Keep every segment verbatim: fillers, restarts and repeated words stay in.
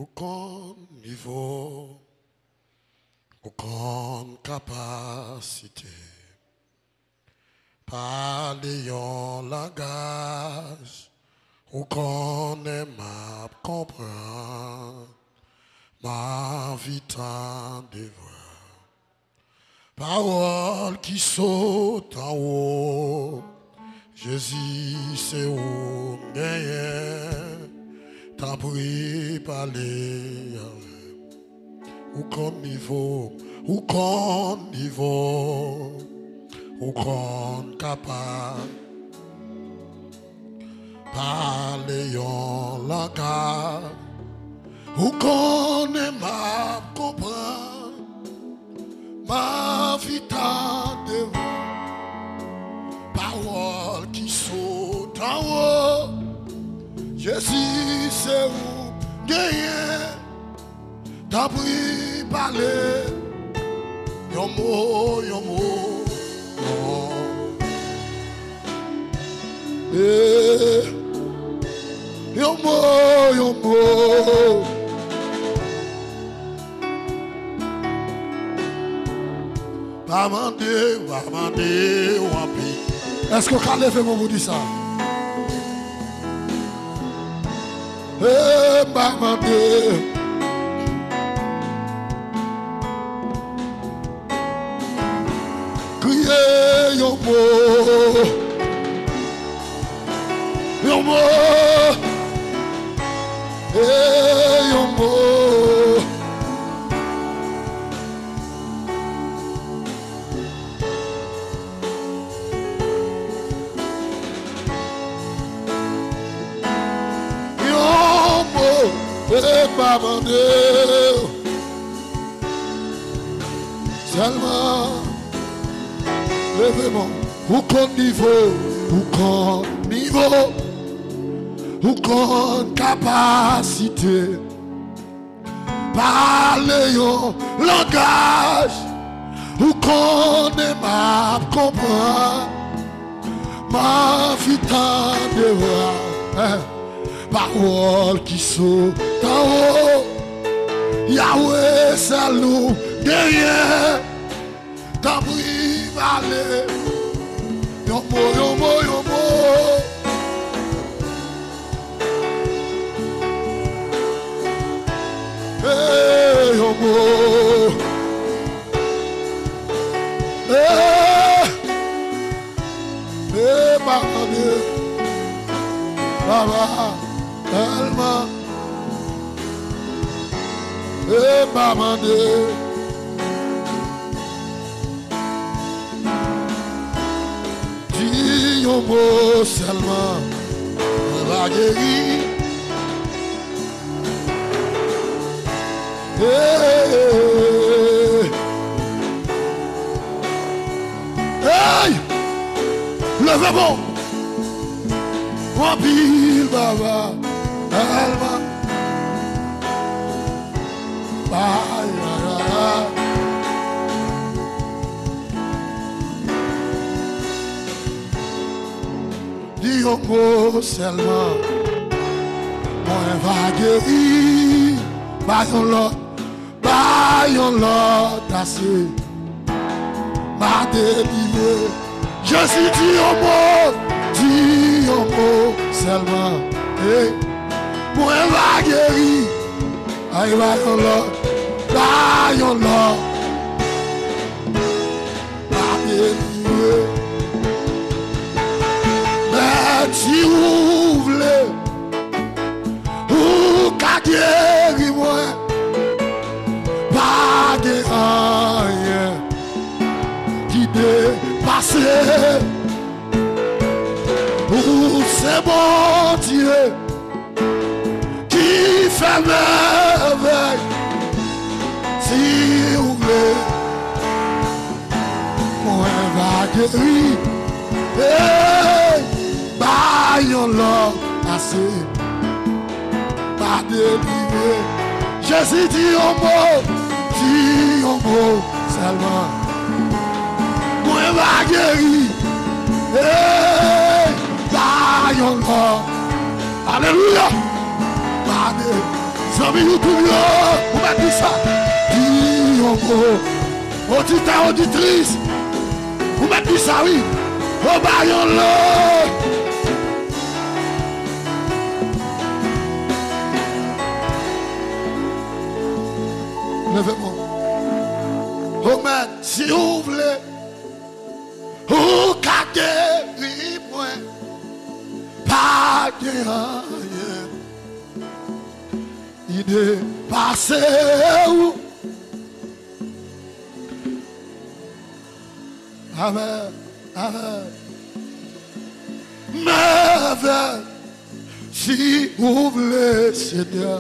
Ou konn nivo, ou konn kapasite. Pale yon langaj, ou konnen m ap konprann. M anvi tande vwa. Pawòl ki sot anwo, Jezi, se ou m genyen. Tanpri, pale avè m. Ou konn nivo, ou konn nivo, ou konn kapab. Pale yon langaj, ou konnen m ap konprann. M anvi tande vwa. Pawòl ki sot anwo, Jezi, se ou m genyen. Tanpri, pale. Yon mo, yon mo. Eh, yon mo, yon mo. Pa mande, pa mande w anpil. Èske w ka leve men w pou di sa? Eh, m pa mande. Kriye yon mo. Yon mo. Eh, yon mo. Yon mo, e pa mande w. Sèlman, leve men w. Ou konn nivo, ou konn nivo, ou konn kapasite. Pale yon langaj, ou konnen m ap konprann. M anvi tande vwa, eh, pawòl ki sot anwo. Yawe, sèl ou genyen. Tanpri, pale. Yon mo, yon mo, yon mo. Eh, yon mo. Eh, eh, pa mande. Baba, tèlman. Eh, pa mande. Di yon mo sèlman, mwen va geri. Hey! Hey! Leve men w. Anpil baba, tèlman. Ay, ay, ay, ay. Di yon mo sèlman, mwen va geri. Ba yon lòt, ba yon lòt ase. M a delivre. Jezi, di yon mo, di yon mo sèlman. Hey, mwen va geri. Ay, ba yon lòt, ba yon lòt. M a delivre. Men si ou vle, ou ka geri mwen. Pa gen anyen ki depase. Ou se Bondye ki fè mèvèy. Si ou vle, mwen va geri. Hey, ba yon lòt ase. Pa delivre. Jezi, di yon mo, di yon mo sèlman. Mwen va geri. Hey, ba yon lòt. Alelouya. Pa de-, Zanmi YouTube yo, ou mèt di sa. Di yon mo. Oditè, oditris, ou mèt di sa, wi. Ou ba yon lè. Leve men w. O mèt, si ou vle, ou ka geri mwen. Pa gen anyen ki depase ou. Amèn. Amèn. Mèvèy, si ou vle, Senyè,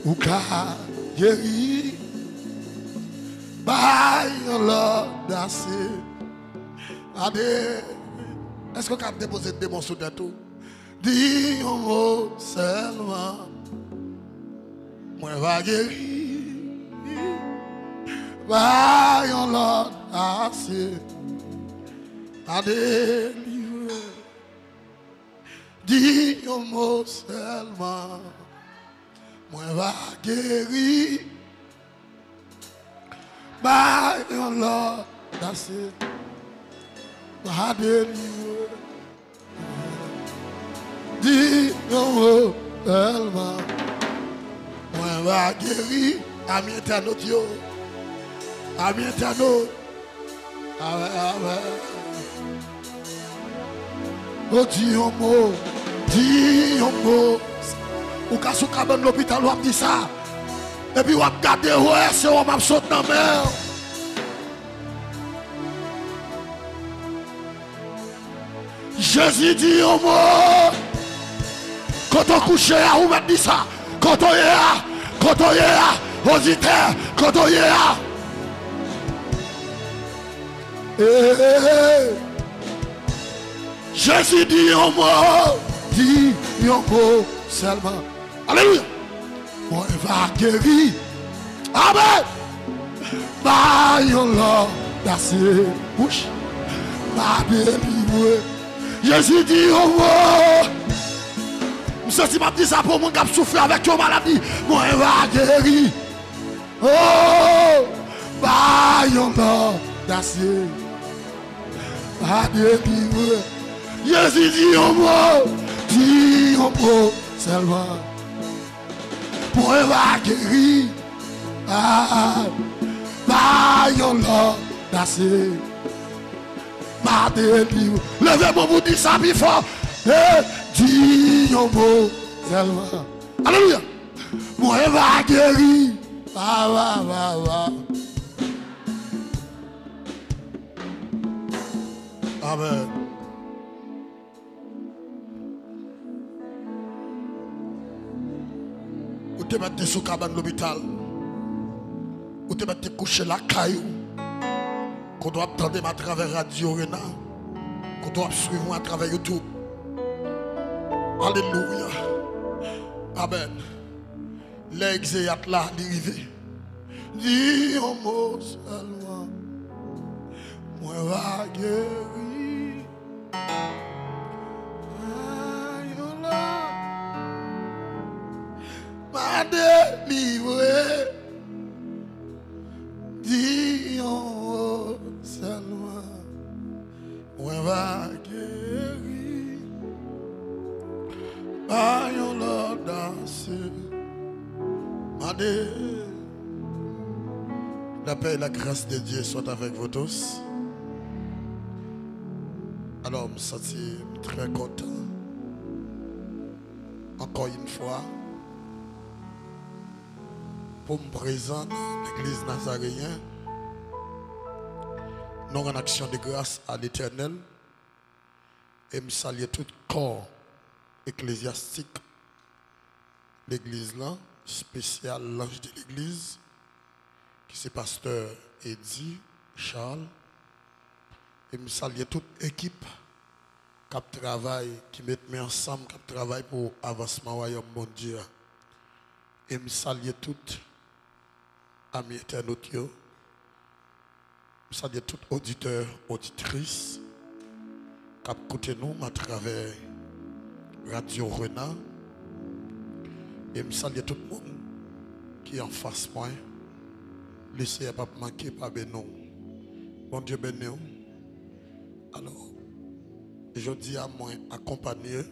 ou ka geri. Bay yon lòd ase. Ade, èske w ka depoze demon sou tèt ou? Di yon mo sèlman. Mwen va geri. Bay yon lòd ase. A delivre. Di yon mo sèlman. Mwen va geri. Bay yon lòd ase. Va delivre. Di yon mo sèlman. Mwen va geri. Ami entènot yo. Ami entènot. Amèn, amèn. O, di yon mo. Di yon mo. Ou ka sou kabann lopital, w ap di sa. Epi w ap gade, wè, se w m ap sot nan men w. Jezi di yon mo. Kote w kouche a, ou mèt di sa. Kote w ye a, kote w ye a, oditè, kote w ye a. Ee. Jezi di yon mo, di yon mo sèlman. Alelouya. Mwen va geri. Amèn. Ba yon lòd ase. Wouch. Va delivre. Jezi di yon mo. M santi m ap di sa pou moun k ap soufri avèk yon maladi. Mwen va geri. Oh, ba yon lòd ase. Va delivre. Jezi di yon mo. Di yon mo sèlman. Mwen va geri. Ah, ba yon lòd ase. Ma delivre. Leve men w pou di sa pi fò. Eh, di yon mo sèlman. Alelouya. Mwen va geri. Va, va, va, va. Amèn. Ou te mèt te sou kabann lopital. Ou te mèt te kouche lakay ou. Kote w ap tande m atravè Radyo Rena. Kote w ap swiv mwen atravè YouTube. Alelouya. Amèn. Lè egzeyat la, li rive. Di yon mo sèlman. Mwen va geri. Mwen va delivre. Di yon mo sèlman. Mwen va geri. Pa yon lòd ase. Mande. La paix et la grâce de Dieu soient avec vous tous. Alors, m santi m trè kontan. Ankò yon fwa, pou m prezan nan legliz Nazareyen, nou rann aksyon de gras a Letènèl e m salye tout kò eklezyastik legliz lan, espesyal lanj de legliz, ki se pastè Eddy Charles, e m salye tout ekip k ap travay, ki met men ansanm, k ap travay pou avansman wayòm Bondye a. E m salye tout ami entènot yo. M salye tout oditè, oditris k ap koute nou atravè Radyo Rena. E m salye tout moun ki anfas mwen. Leseyè p ap manke pa beni w. Bondye beni w. Alò, jodi a mwen akonpanye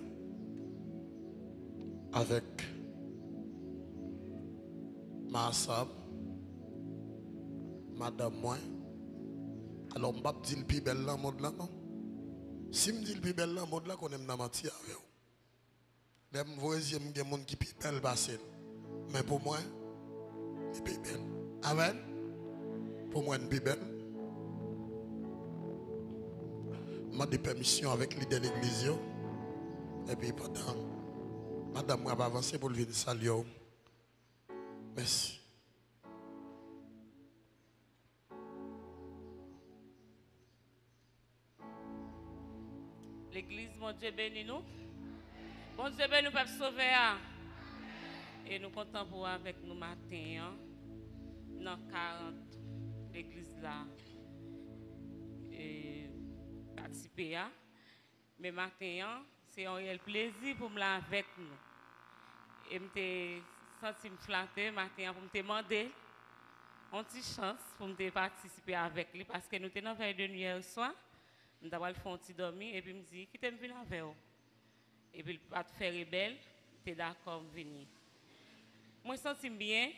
avèk ma sa, madanm mwen. Alò, m p ap di l pi bèl nan mond lan, non. Si m di l pi bèl nan mond lan, konnen m nan manti avè w. Lè m voye zye m, gen moun ki pi bèl pase l. Men pou mwen, li pi bèl. Amèn. Pou mwen, li pi bèl. M mande pèmisyon avèk lidè legliz yo. Epi pandan madanm mwen ap avanse pou l vin salye w. Mèsi. Legliz, Bondye beni nou. Bondye beni nou, pèp Sovè a. E nou kontan pou w avèk nou maten an nan karant legliz la, e, patisipe a. Men maten an, se yon reyèl plezi pou m la avèk nou. E m te santi m flate maten an pou m te mande yon ti chans pou m te patisipe avèk li, paske nou te nan vèy de nuit yè swa. M ta pral fè yon ti dòmi, epi m di, "Kite m vin avè w." Epi l pa t fè rebèl, li te dakò m vini. Mwen santi m byen,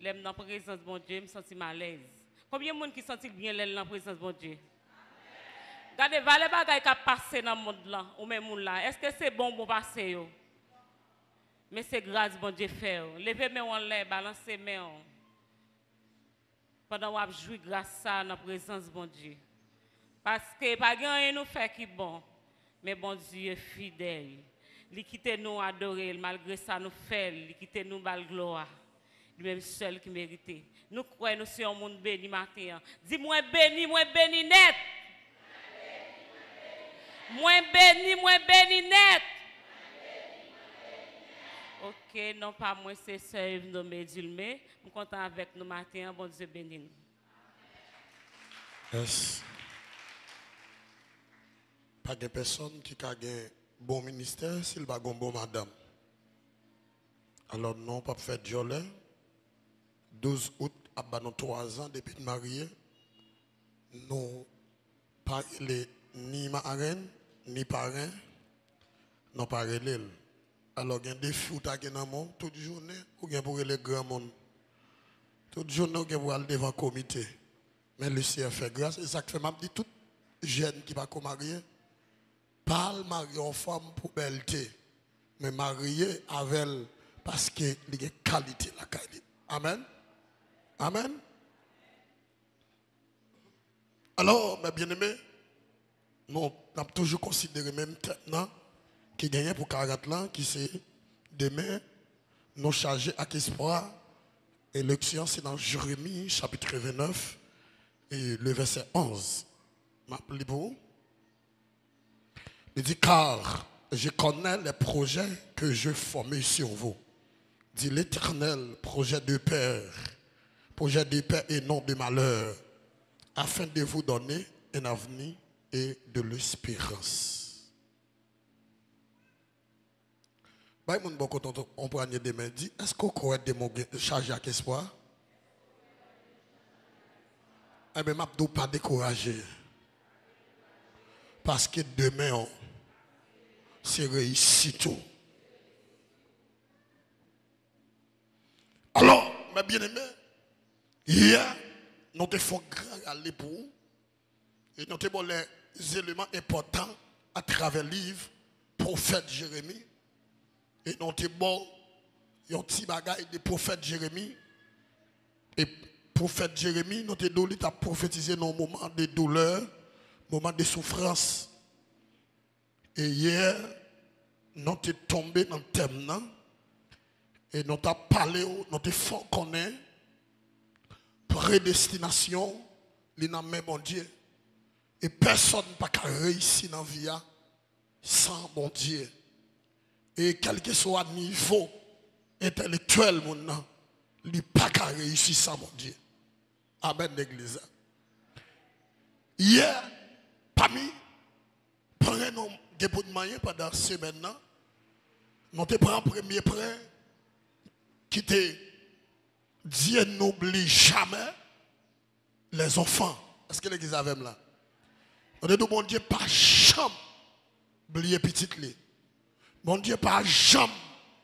lè m nan prezans Bondye, m santi m alèz. Konbyen moun ki santi l byen lè l nan prezans Bondye? Gade, valè bagay k ap pase nan mond lan, ou menm ou la, èske se bon ou bon pase yo? Men se gras Bondye fè w. Leve men w anlè, balanse men w. Pandan w ap jwi gras sa a nan prezans Bondye. Paske pa gen anyen nou fè ki bon, men Bondye fidèl. Li kite nou adore l, malgre sa nou fè l, li kite nou ba l glwa. Li menm sèl ki merite. Nou kwè nou se yon moun beni maten an. Di, "Mwen beni, mwen beni nèt. Mwen beni, mwen beni nèt." Ok, non pa mwen, se sè Yves Ndomé Dulmé. M kontan avèk nou maten an. Bondye beni nou. Yes. Pa gen pèsonn ki ka gen bon ministè si l pa gen bon madanm. Alò, non, p ap fè djòlè. Douz out ap ba nou twa zan depi n marye. Nou pa rele ni marenn, ni parenn. Non, pa rele l. Alò, gen defi w ta gen nan men w, tout jounen, ou gen pou rele granmoun. Tout jounen, ou gen pou al devan komite. Men Leseyè fè gras, e sa k fè m ap di tout jèn ki pa ko marye, pa al marye yon fanm pou bèlte, men marye avè l paske li gen kalite lakay li. Amèn. Amèn. Alò, mè byeneme, nou, n ap toujou konsidere menm tèm nan ki genyen pou karant lan, ki se demen, nou chaje ak espwa. E lekti an se nan Jeremi, chapitre vennnèf, e le vèsè onz. M ap li pou ou. Li di, "Car je connais les projets que je forme sur vous, dit l'Éternel, projet de paix, projet de paix et non de malheur, afin de vous donner un avenir et de l'espérance." Bay moun bò kote w yon pranye demen, di, "Èske w kwè demen w gen chaje ak espwa?" Enben, m ap di w pa dekouraje. Paske demen w, se reyisit ou. Alò, mè byeneme, yè, nou te fè yon gran rale pou ou. E nou te ba w lè zeleman enpòtan atravè liv pwofèt Jeremi. E nou te ba w yon ti bagay de pwofèt Jeremi. E pwofèt Jeremi, nou te di w li t ap pwofetize nan yon moman de doulè, moman de soufrans. E yè, nou te tonbe nan tèm nan, e nou t ap pale w, nou te fè w konnen predestinasyon w, li nan men Bondye. E pèsonn pa ka reyisi nan vi a san Bondye. E kèlkeswa nivo entèlektyèl moun nan, li pa ka reyisi san Bondye. Amèn, legliz la. Yè, pami pren nou gen pou n manyen pandan semèn nan, nou te pran premye pren kite Dieu n'oublie jamais les enfants. Èske legliz avè m la? Mwen te di w, Bondye pa janm bliye pitit li. Bondye pa janm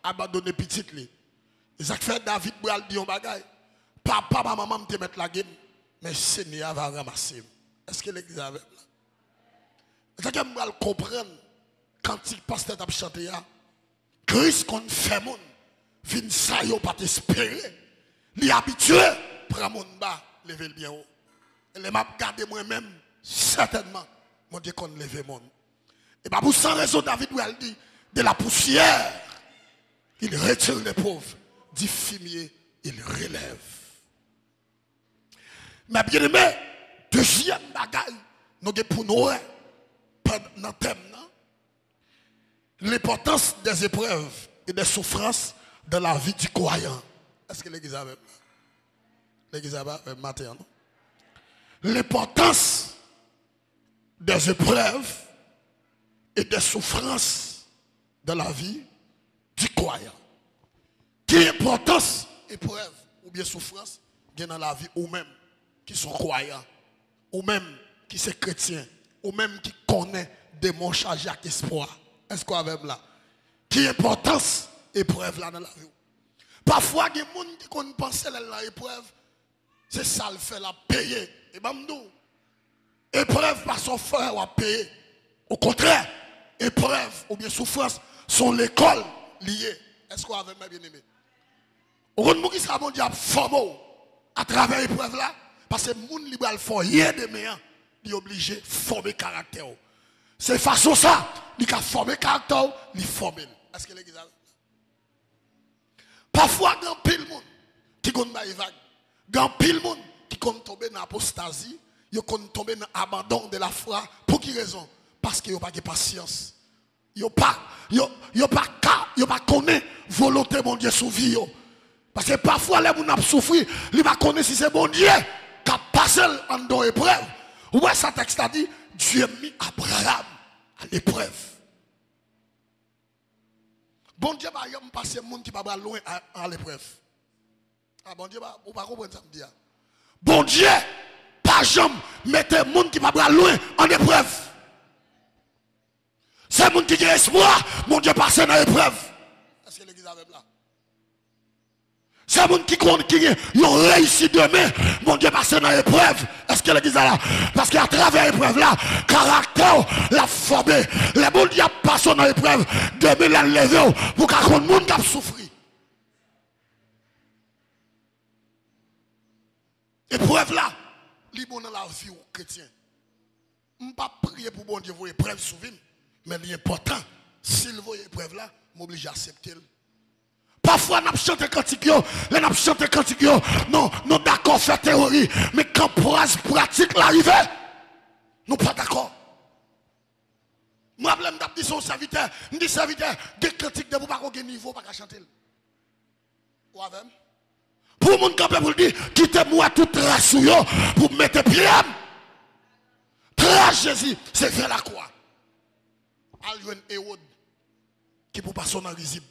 abandone pitit li. E sa k fè David pral di yon bagay. Papa m ak manman m te mèt lage m, men Senyè a va ranmase m. Èske legliz avè m la? E sa k fè m pral konprann kantik pastè t ap chante a. Kris konn fè moun vin sa yo pa t espere. Li abitye pran moun ba, leve l byen wo. E lè m ap gade mwen menm, sètènman, Bondye konn leve moun. E pa pou san rezon David pral di, de la poussière, il retire les pauvres, du fumier, il relève. Mes bien-aimés, dezyèm bagay nou gen pou nou wè nan tèm nan, l'importance des épreuves et des souffrances dans la vie du croyant. Èske legliz avè m? Legliz avè m maten an, non? L'importance des épreuves et des souffrances dans la vie du croyant. Ki enpòtans eprèv oubyen soufrans gen nan lavi ou menm ki se yon kwayan, ou menm ki se kretyen, ou menm ki konnen demon chaje ak espwa? Èske w avè m la? Ki enpòtans eprèv la nan lavi w? Pafwa gen moun ki konn panse lè l nan eprèv, se sa l fè l ap peye. E ban m di w, eprèv pa se yon frè w ap peye. Okontrè, eprèv oubyen soufrans se yon lekòl li ye. Èske w avè m, mè byeneme? Ou konn poukisa Bondye ap fòme w atravè eprèv la? Paske moun li pral fè w ye demen an, li oblije fòme karaktè w. Se fason sa li ka fòme karaktè w, li fòme l. Èske legliz avè m? Pafwa, gen anpil moun ki konn bay vag. Gen anpil moun ki konn tonbe nan apostazi, yo konn tonbe nan abandon de la fwa. Pou ki rezon? Paske yo pa gen pasyans. Yo pa, yo, yo pa ka, yo pa konnen volonte Bondye sou vi yo. Paske pafwa, lè moun ap soufri, li pa konnen si se Bondye k ap pase l anndan yon eprèv. Ou wè sa tèks la di? Dieu mit Abraham à l'épreuve. Bondye pa janm pase moun ki pa pral lwen a, a leprèv. A, Bondye pa, ou pa konprann sa m di a. Bondye pa janm mete moun ki pa pral lwen an eprèv. Se moun ki gen espwa, Bondye pase nan eprèv. Èske legliz avè m la? Se moun ki konn, ki gen yon reyisi demen, Bondye pase nan eprèv. Èske legliz la la? Paske atravè eprèv la, karaktè w l ap fòme. Lè Bondye ap pase w nan eprèv, demen lè l leve w, pou w ka konn moun k ap soufri. Eprèv la, li bon nan lavi w, kretyen. M p ap priye pou Bondye voye eprèv sou vi m, men li enpòtan. Si l voye eprèv la, m oblije aksepte l. Pafwa n ap chante kantik yo, lè n ap chante kantik yo, nou, nou dakò fè teyori, men kan praz pratik la rive, nou pa dakò. M raple m t ap di se yon sèvitè, m di, sèvitè, gen kantik depi w pa ko gen nivo, w pa ka chante l. Ou avè m? Pou moun kanpe pou l di, kite m wè tout tras ou yo, pou m mete pye m. Tras Jezi, se vè lakwa. Al jwenn Ewòd ki pou pase w nan rizib.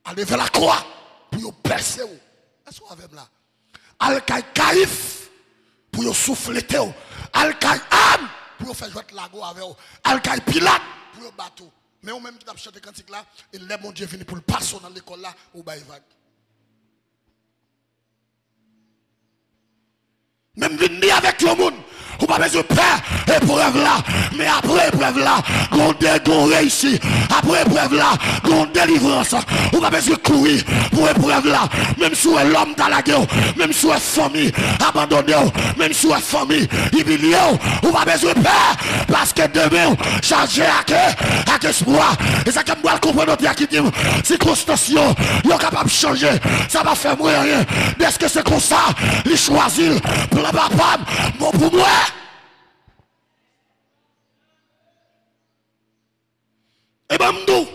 Ale vè lakwa pou yo pèse w. Èske w avè m la? Al kay Kayif pou yo souflete w. Al kay Ann pou yo fè jwèt lago avè w. Al kay Pilat pou yo bat ou. Men ou menm ki t ap chante kantik la, e lè Bondye vini pou l pase w nan lekòl la, ou bay vag. Men m vin di avèk yon moun, ou pa bezwen pè eprèv la, men apre eprèv la, gon de, gon reyisi. Apre eprèv la, gon delivrans. Ou pa bezwen kouri pou eprèv la. Menm si w wè lòm ta lage w, menm si w wè fanmi abandone w, menm si w wè fanmi imilye w, ou pa bezwen pè, paske demen w chaje ak, ak espwa. E sa ke m pral konprann otè a ki di m, sikonstans yo, yo kapab chanje. Sa pa fè mwen anyen. Dèske se konsa, li chwazi l. Plan papa m bon pou mwen. E ban m di w,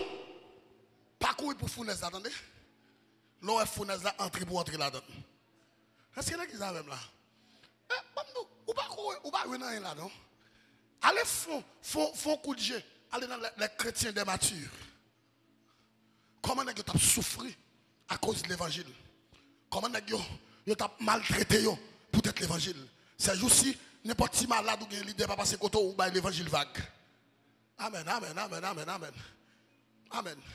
pa kouri pou founèz la, tande. Lè w wè founèz la, antre pou w antre ladan l. Èske legliz avè m la? E, ban m di w, ou pa kouri, ou pa jwenn anyen la, non. Ale fon, fon, fon kout je, ale nan les, les chrétiens des martyrs. Kòman nèg yo t ap soufri akoz levanjil? Kòman nèg yo, yo t ap maltrete yo poutèt levanjil. Sèjousi, nenpòt ti malad ou gen, lidè pa pase kote w, ou bay levanjil vag. Amèn, amèn, amèn, amèn, amèn. Amèn.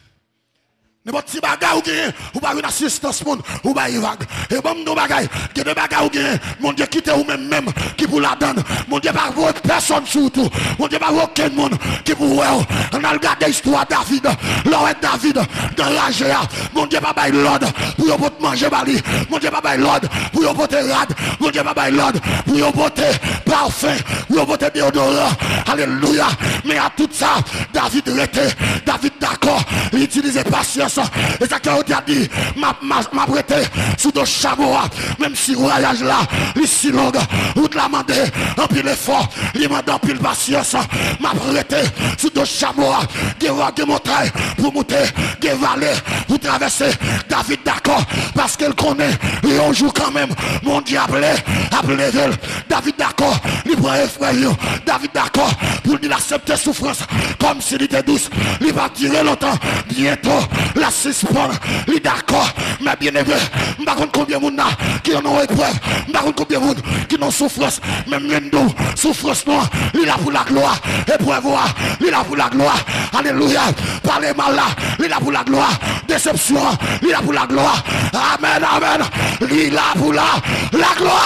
Nenpòt ti bagay ou genyen, ou pa vin asistans moun, ou bay vag. E ban m di w bagay, gen de bagay ou genyen, Bondye kite ou menm menm ki pou ladann. Bondye pa voye pèsòn sou ou tou. Bondye pa voye okenn moun ki pou wè w. Ann al gade istwa David. Lè w wè David nan raje a, Bondye pa bay lòd pou yo pot manje ba li. Bondye pa bay lòd pou yo pote rad. Bondye pa bay lòd pou yo pote pafen, pou yo pote deyodoran. Alelouya. Men a tout sa, David rete. David dakò. Li itilize pasyans. E sa ke yo te ap di, m ap, m ap, m ap rete sou do chamo a. Menm si vwayaj la, li si long, wout la mande anpil efò, li mande anpil pasyans. M ap rete sou do chamo a. Gen vwa, gen montay pou moute, gen vale pou travèse. David dakò, paske l konnen yon jou kanmenm, Bondye ap le-, ap leve l. David dakò, li pran efrè yo. David dakò pou l di l aksepte soufrans kòmsi li te dous. Li p ap dire lontan. Byento, l ap sispann. Li dakò. Men byeneme, m pa konn konbyen moun la ki nan yon eprèv. M pa konn konbyen moun ki nan soufrans. Men m vin di w, soufrans nou an, li la pou laglwa. Eprèv ou a, li la pou laglwa. Alelouya. Pale mal la, li la pou laglwa. Desepsyon an, li la pou laglwa. Amèn, amèn. Li la pou la, laglwa.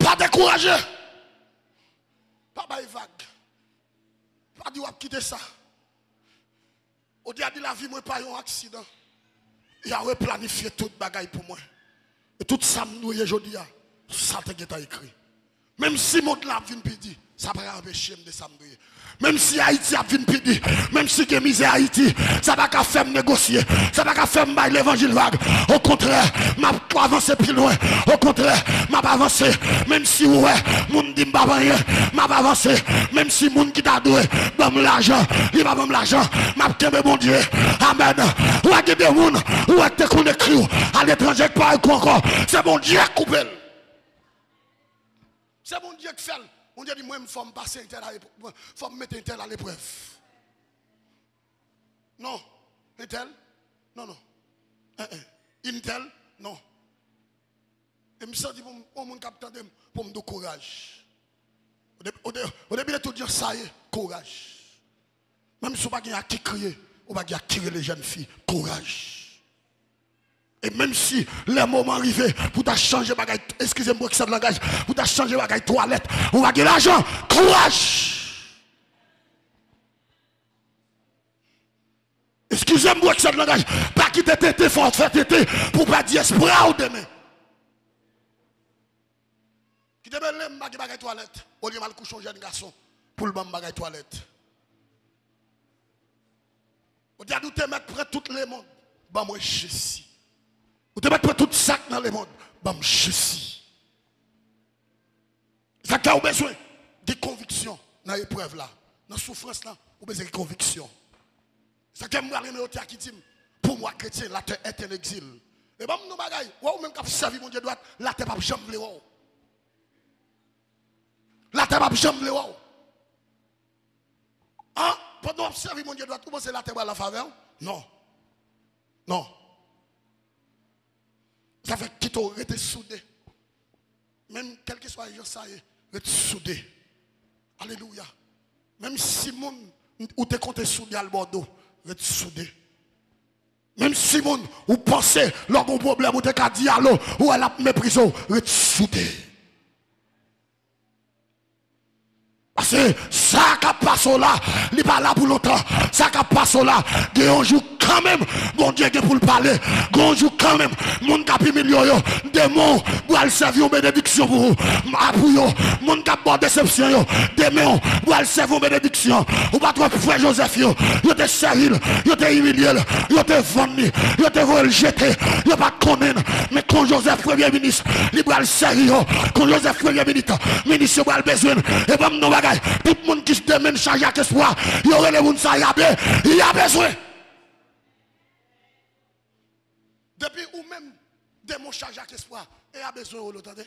Pa dekouraje. Pa bay vag. Pa di w ap kite sa. Bondye a di lavi mwen pa yon aksidan. Yahweh planifye tout bagay pou mwen. E tout sa m dwe ye jodi a, sa te gentan ekri. Menm si mond la ap vin pi di, sa pa ka anpeche m de sa m dwe ye. Menm si Ayiti ap vin pi di, menm si gen mizè Ayiti, sa pa ka fè m negosye, sa pa ka fè m bay levanjil vag. Okontrè, m ap avanse pi lwen. Okontrè, m ap avanse. Menm si ou wè moun di m pa anyen, m ap avanse. Menm si moun ki ta dwe ban m lajan, li pa ban m lajan, m ap kenbe Bondye. Amèn. Ou wè gen de moun, ou wè k te konn ekri w aletranje k pa ekri w ankò. Se Bondye k koupe l. Se Bondye k fè l. Bondye di, mwen, fò m pase entèl a epr-, fò m mete entèl a leprèv. Non. Entèl? Non, non. En, en. Entèl? Non. E m santi pou m, yon moun k ap tande m, pou m di w kouraj. Au dé-, au dé-, au début de tout, jan sa ye, kouraj. Menm si w pa gen ak ki kriye, ou pa gen ak ki rele jèn fi, kouraj. E menm si lè moman rive pou ta chanje bagay, eskize m pou eksè de langaj, pou ta chanje bagay twalèt, ou pa gen lajan, kouraj! Eskize m pou eksè de langaj, pa kite tenten fè w fè tenten pou w pèdi espwa w demen. Kite bele m pa gen bagay twalèt, olye m al kouche yon jèn gason pou l ban m bagay twalèt. Ou di a di w te mèt pran tout lemonn, ban mwen Jezi. Ou te mèt pran tout sa k nan lemonn, ban m Jezi. Sa k fè ou bezwen gen konviksyon nan eprèv la, nan soufrans la, ou bezwen gen konviksyon. Sa k fè m pral renmen ote a ki di m, pour moi chrétien, la terre est un exil. E ban m di w bagay, wè ou menm k ap sèvi Bondye dwat, latè p ap janm vle wè w. Latè p ap janm vle wè w. An, pandan w ap sèvi Bondye dwat, ou panse latè pral an favè w? Non. Non. Sa fè kite w rete soude. Menm kèlkeswa jan sa ye, ret soude. Alelouya. Menm si moun ou te konte soude al bò do, ret soude. Menm si moun ou panse lè w gen yon pwoblèm ou te ka di alo, ou wè l ap meprize w, ret soude. Paske sa k ap pase w la, li pa la pou lontan. Sa k ap pase w la, gen yon jou kanmenm, Bondye gen pou l pale. Gen yon jou kanmenm, moun k ap imilye w yo, demen w pral sèvi yon benediksyon pou ou, a pou yo. Moun k ap ba w desepsyon yo, demen w pral sèvi yon benediksyon. Ou pa t wè frè Jozèf yo, yo te sèvi l, yo te imilye l, yo te vann li, yo te voye l jete, yo pa t konnen l. Men kon Jozèf premye minis, li pral sèvi yo. Kon Jozèf premye minis, minis yo pral bezwen l. E ban m di w bagay, tout moun ki demen chaje ak espwa, yo rele moun sa y a be-, y a bezwen. Depi ou menm, demen w chaje ak espwa, e y a bezwen w, tande.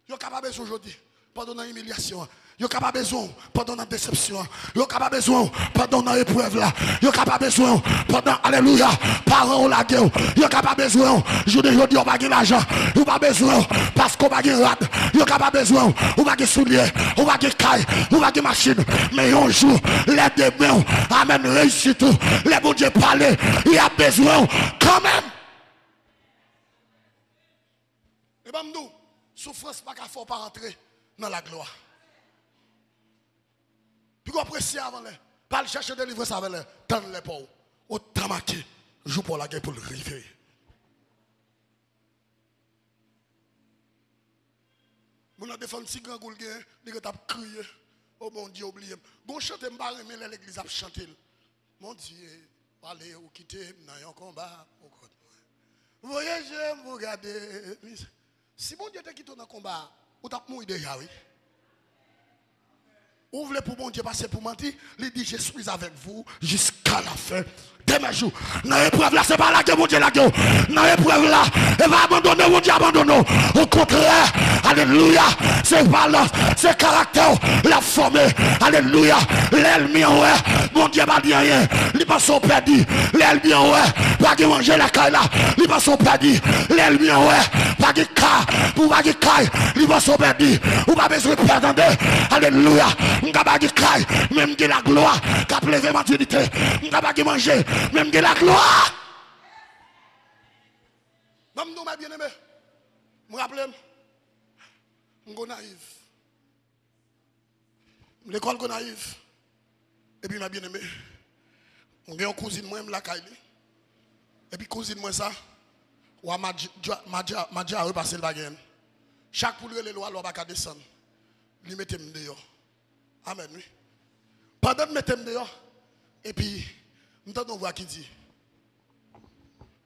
Yo ka pa bezwen w jodi, pandan w nan imilyasyon an. Yo ka pa bezwen w pandan w nan desepsyon an. Yo ka pa bezwen w pandan w nan eprèv la. Yo ka pa bezwen w pandan, alelouya, paran w lage w. Yo ka pa bezwen w jounen jodi a, w pa gen lajan. Yo pa bezwen w paske w pa gen rad. Yo ka pa bezwen w, ou pa gen soulye, ou pa gen kay, ou pa gen machin. Men yon jou, lè demen w, amèn, reyisit ou, lè Bondye pale, y ap bezwen w kanmenm. E ban m di w, soufrans pa ka fè w pa rantre nan laglwa. Piga w prese avan lè. Pa al chèche delivrans avan lè. Tann lè pa w. Otan make, jou pa w la gen pou l rive. Moun nan defann ti grangou l gen, li ret ap kriye. O Bondye, ou bliye m. Gon chante m pa renmen lè legliz ap chante l. Bondye, pale ou kite m nan yon konba pou kont mwen. Voye je m pou gade. Si Bondye te kite w nan konba a, ou t ap mouri deja, wi. Ou vle pou Bondye pase pou manti, li di, je suis avec vous jusqu'à la fin de mes jours. Nan eprèv la, se pa lage Bondye lage w. Nan eprèv la, e pa abandone Bondye abandone w. Okontrè, alelouya, se pa la, se karaktè w l ap fòme. Alelouya, lènmi an wè Bondye pa di anyen, li panse w pèdi. Lènmi an wè pa gen manje lakay la, li panse w pèdi. Lènmi an wè pa gen ka, pou pa gen kay, li panse w pèdi. Ou pa bezwen pè, tande. Alelouya. M ka pa gen kay, men m gen laglwa k ap leve m an dinite. M ka pa gen manje, men m gen laglwa. Ban m di w, mè byeneme, m raple m, m Gonayiv. M lekòl Gonayiv. Epi, mè byeneme, m gen yon kouzin mwen, m lakay li. Epi kouzin mwen sa, wa madja, madja, madja repase l pa genyen. Chak pou l rele lwa, lwa pa ka desann. Li mete m deyò. Amèn, wi. Pandan l mete m deyò, epi m tande yon vwa ki di,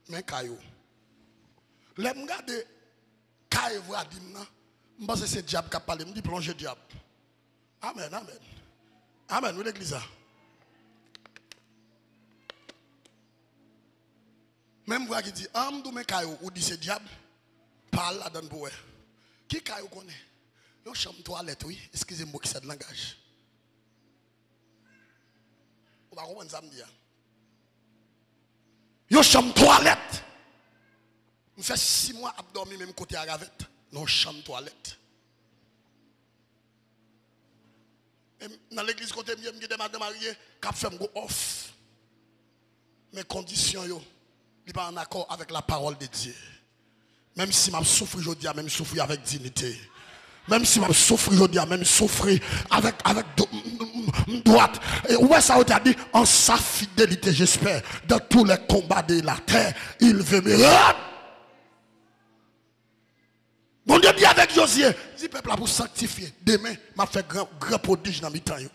men kay ou. Lè m gade kay vwa di m nan, m panse se dyab k ap pale. M di, plonje dyab. Amèn, amèn. Amèn, wi, legliz la. Menm vwa ki di, an m di w men kay ou, ou di se dyab, pa al ladan l pou w wè. Ki kay ou konnen? Yon chanm twalèt, wi. Eskize m pou eksè de langaj. Ou pa konprann sa m di a. Yon chanm twalèt. M fè sis mwa ap dòmi menm kote a ravèt, nan yon chanm twalèt. E m, nan legliz kote m ye, m gen de madanm marye k ap fè m gwo òf. Men kondisyon yo, li pa an akò avèk la parole de Dieu. Menm si m ap soufri jodi a, men m soufri avèk dinite. Menm si m ap soufri jodi a, men m soufri avèk, avèk do, m, m, m, m dwat. E ou wè sa yo te di, en sa fidélité, j'espère, dans tous les combats de la terre, il veillera. Bondye di avèk Jozye, di pèp la pou sanktifye. Demen, m ap fè gran, gran pwodij nan mitan yo.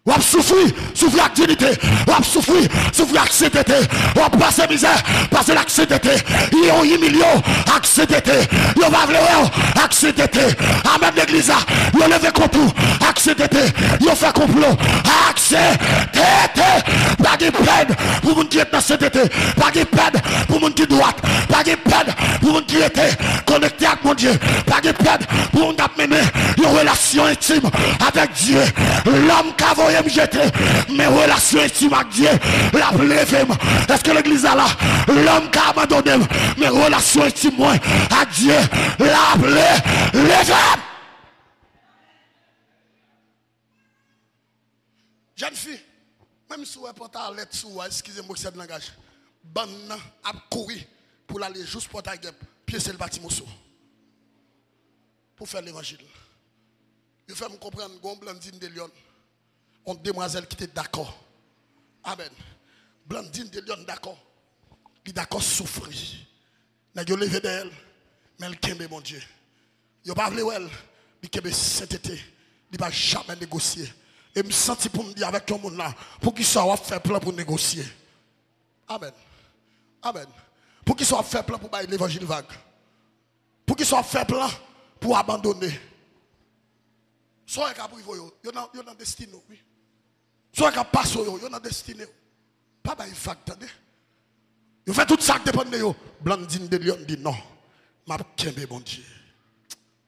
W ap soufri, soufri ak dinite. W ap soufri, soufri ak sentete. W ap pase mizè, pase l ak sentete. Yo imilye w ak sentete. Yo pa vle wè w ak sentete. Amèn, legliz la. Yo leve kont ou ak sentete. Yo fè konplo ak sentete. Pa gen pèn pou moun ki ret nan sentete. Pa gen pèn pou moun ki dwat. Pa gen pèn pou moun ki rete konekte ak Bondye. Pa gen pèn pou moun k ap mennen yon relasyon entim avèk Dye. Lòm ka voye m jete, men relasyon entim ak Dye, l ap leve m. Èske legliz la la? Lòm ka abandone m, men relasyon entim mwen ak Dye, l ap le, leve m. Jèn fi, menm si w wè pantalèt sou ou a, eskize m pou eksè de langaj, bann nan ap kouri pou l ale jous Pòtay Gèp, pyese l pa ti moso, pou fè levanjil. Yo fè m konprann gon Blandine de Leon, yon demwazèl ki te dakò. Amèn. Blandine de Leon dakò. Li dakò soufri. Nèg yo leve dèyè l, men l kenbe Bondye. Yo pa vle wè l, li kenbe sentete. Li pa jamè negosye. E m santi pou m di avèk yon moun la, poukisa w ap fè plan pou negosye? Amèn. Amèn. Poukisa w ap fè plan pou bay levanjil vag? Poukisa w ap fè plan pou abandone? Sa w wè k ap rive w yo, yo nan, yo nan destine w, wi. Sa w wè k ap pase w yo, yo nan destine w. Pa bay vag, tande. Yo fè tout sa k depann de yo. Blandine de Leon di non. M ap kenbe Bondye.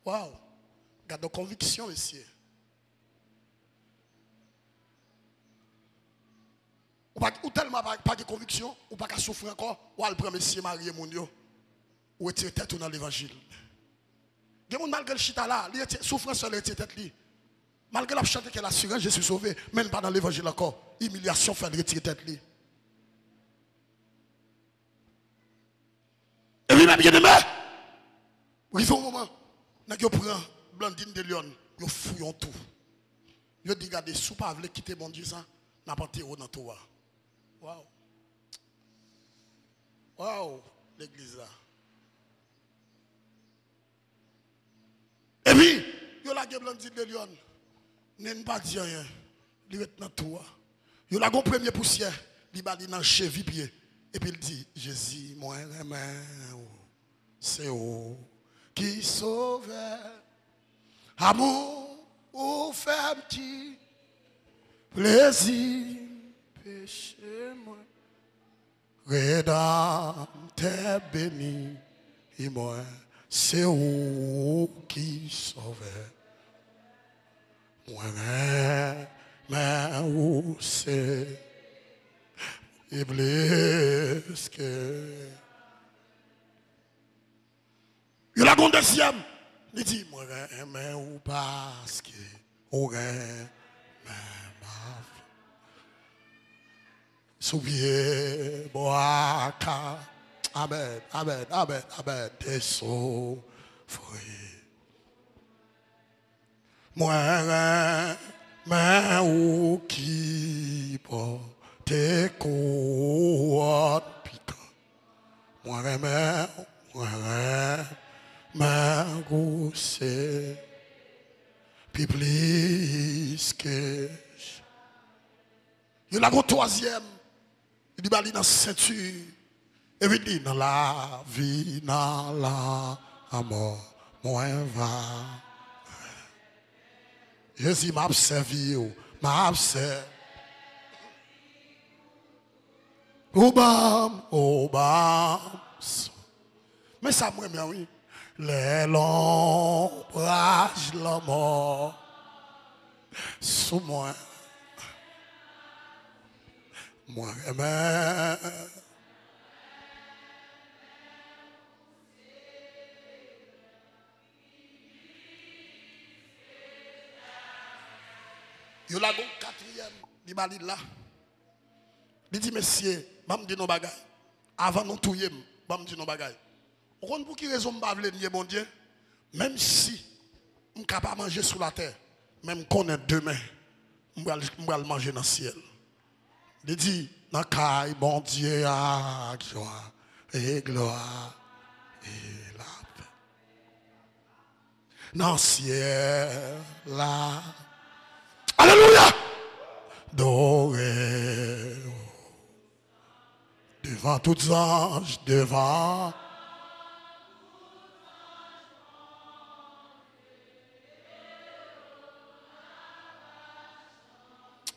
Waw. Gade yon konviksyon, mesye. Ou pa, ou tèlman pa, pa gen konviksyon, ou pa ka soufri ankò, ou al pran mesye marye moun yo. Ou retire tèt ou nan levanjil. Gen moun, malgre l chita la, li retire, soufrans fè l retire tèt li. Malgre l ap chante quelle assurance, je suis sauvé, men l pa nan levanjil ankò. Imilyasyon fè l retire tèt li. Epi men byeneme, rive yon moman, nèg yo pran Blandine de Leon, yo fouye yon tou. Yo di, gade, si w pa vle kite Bondye sa, n ap antere w nan tou a. Waw. Waw, legliz la. Epi, yo lage Blandine de Leon. Nen pa di anyen. Li ret nan tou a. Yo lage yon premye pousyè. Li ba li nan chevi pye. Epi l di, Jezi, mwen renmen ou. Se ou ki sovè. Amou ou fè m di plezi peche mwen. Redanmtè beni mwen, se ou ki sovè. Mwen renmen ou se plis ke Yo lage yon dezyèm. Li di, mwen renmen ou paske ou renmen m. Sou pye bwa ka. Amèn, amèn, amèn, amèn. Te soufri. Mwen renmen ou ki pote kouwòn pikan. Mwen renmen, mwen renmen ou se pi plis ke. Yo lage yon twazyèm. Li ba li nan senti. Epi li di, nan lavi, nan lanmò, mwen va. Jezi, m ap sèvi w, m ap sè. Ou ban m, ou ban m. Men sa m renmen, wi. Lè lonbraj lanmò sou mwen. Mwen renmen. Yo lage yon katriyèm, li ba li la. Li di, mesye, ban m di nou bagay. Avan nou touye m, ban m di nou bagay. Ou konn pou ki rezon m pa vle nye Bondye? Menm si m ka pa manje sou latè, men m konnen demen, m pral, m pral manje nan syèl. Li di, nan kay Bondye a, jwa e glwa e lapè. Nan syèl la. Alelouya! Dore w. Devan tout zanj, devan.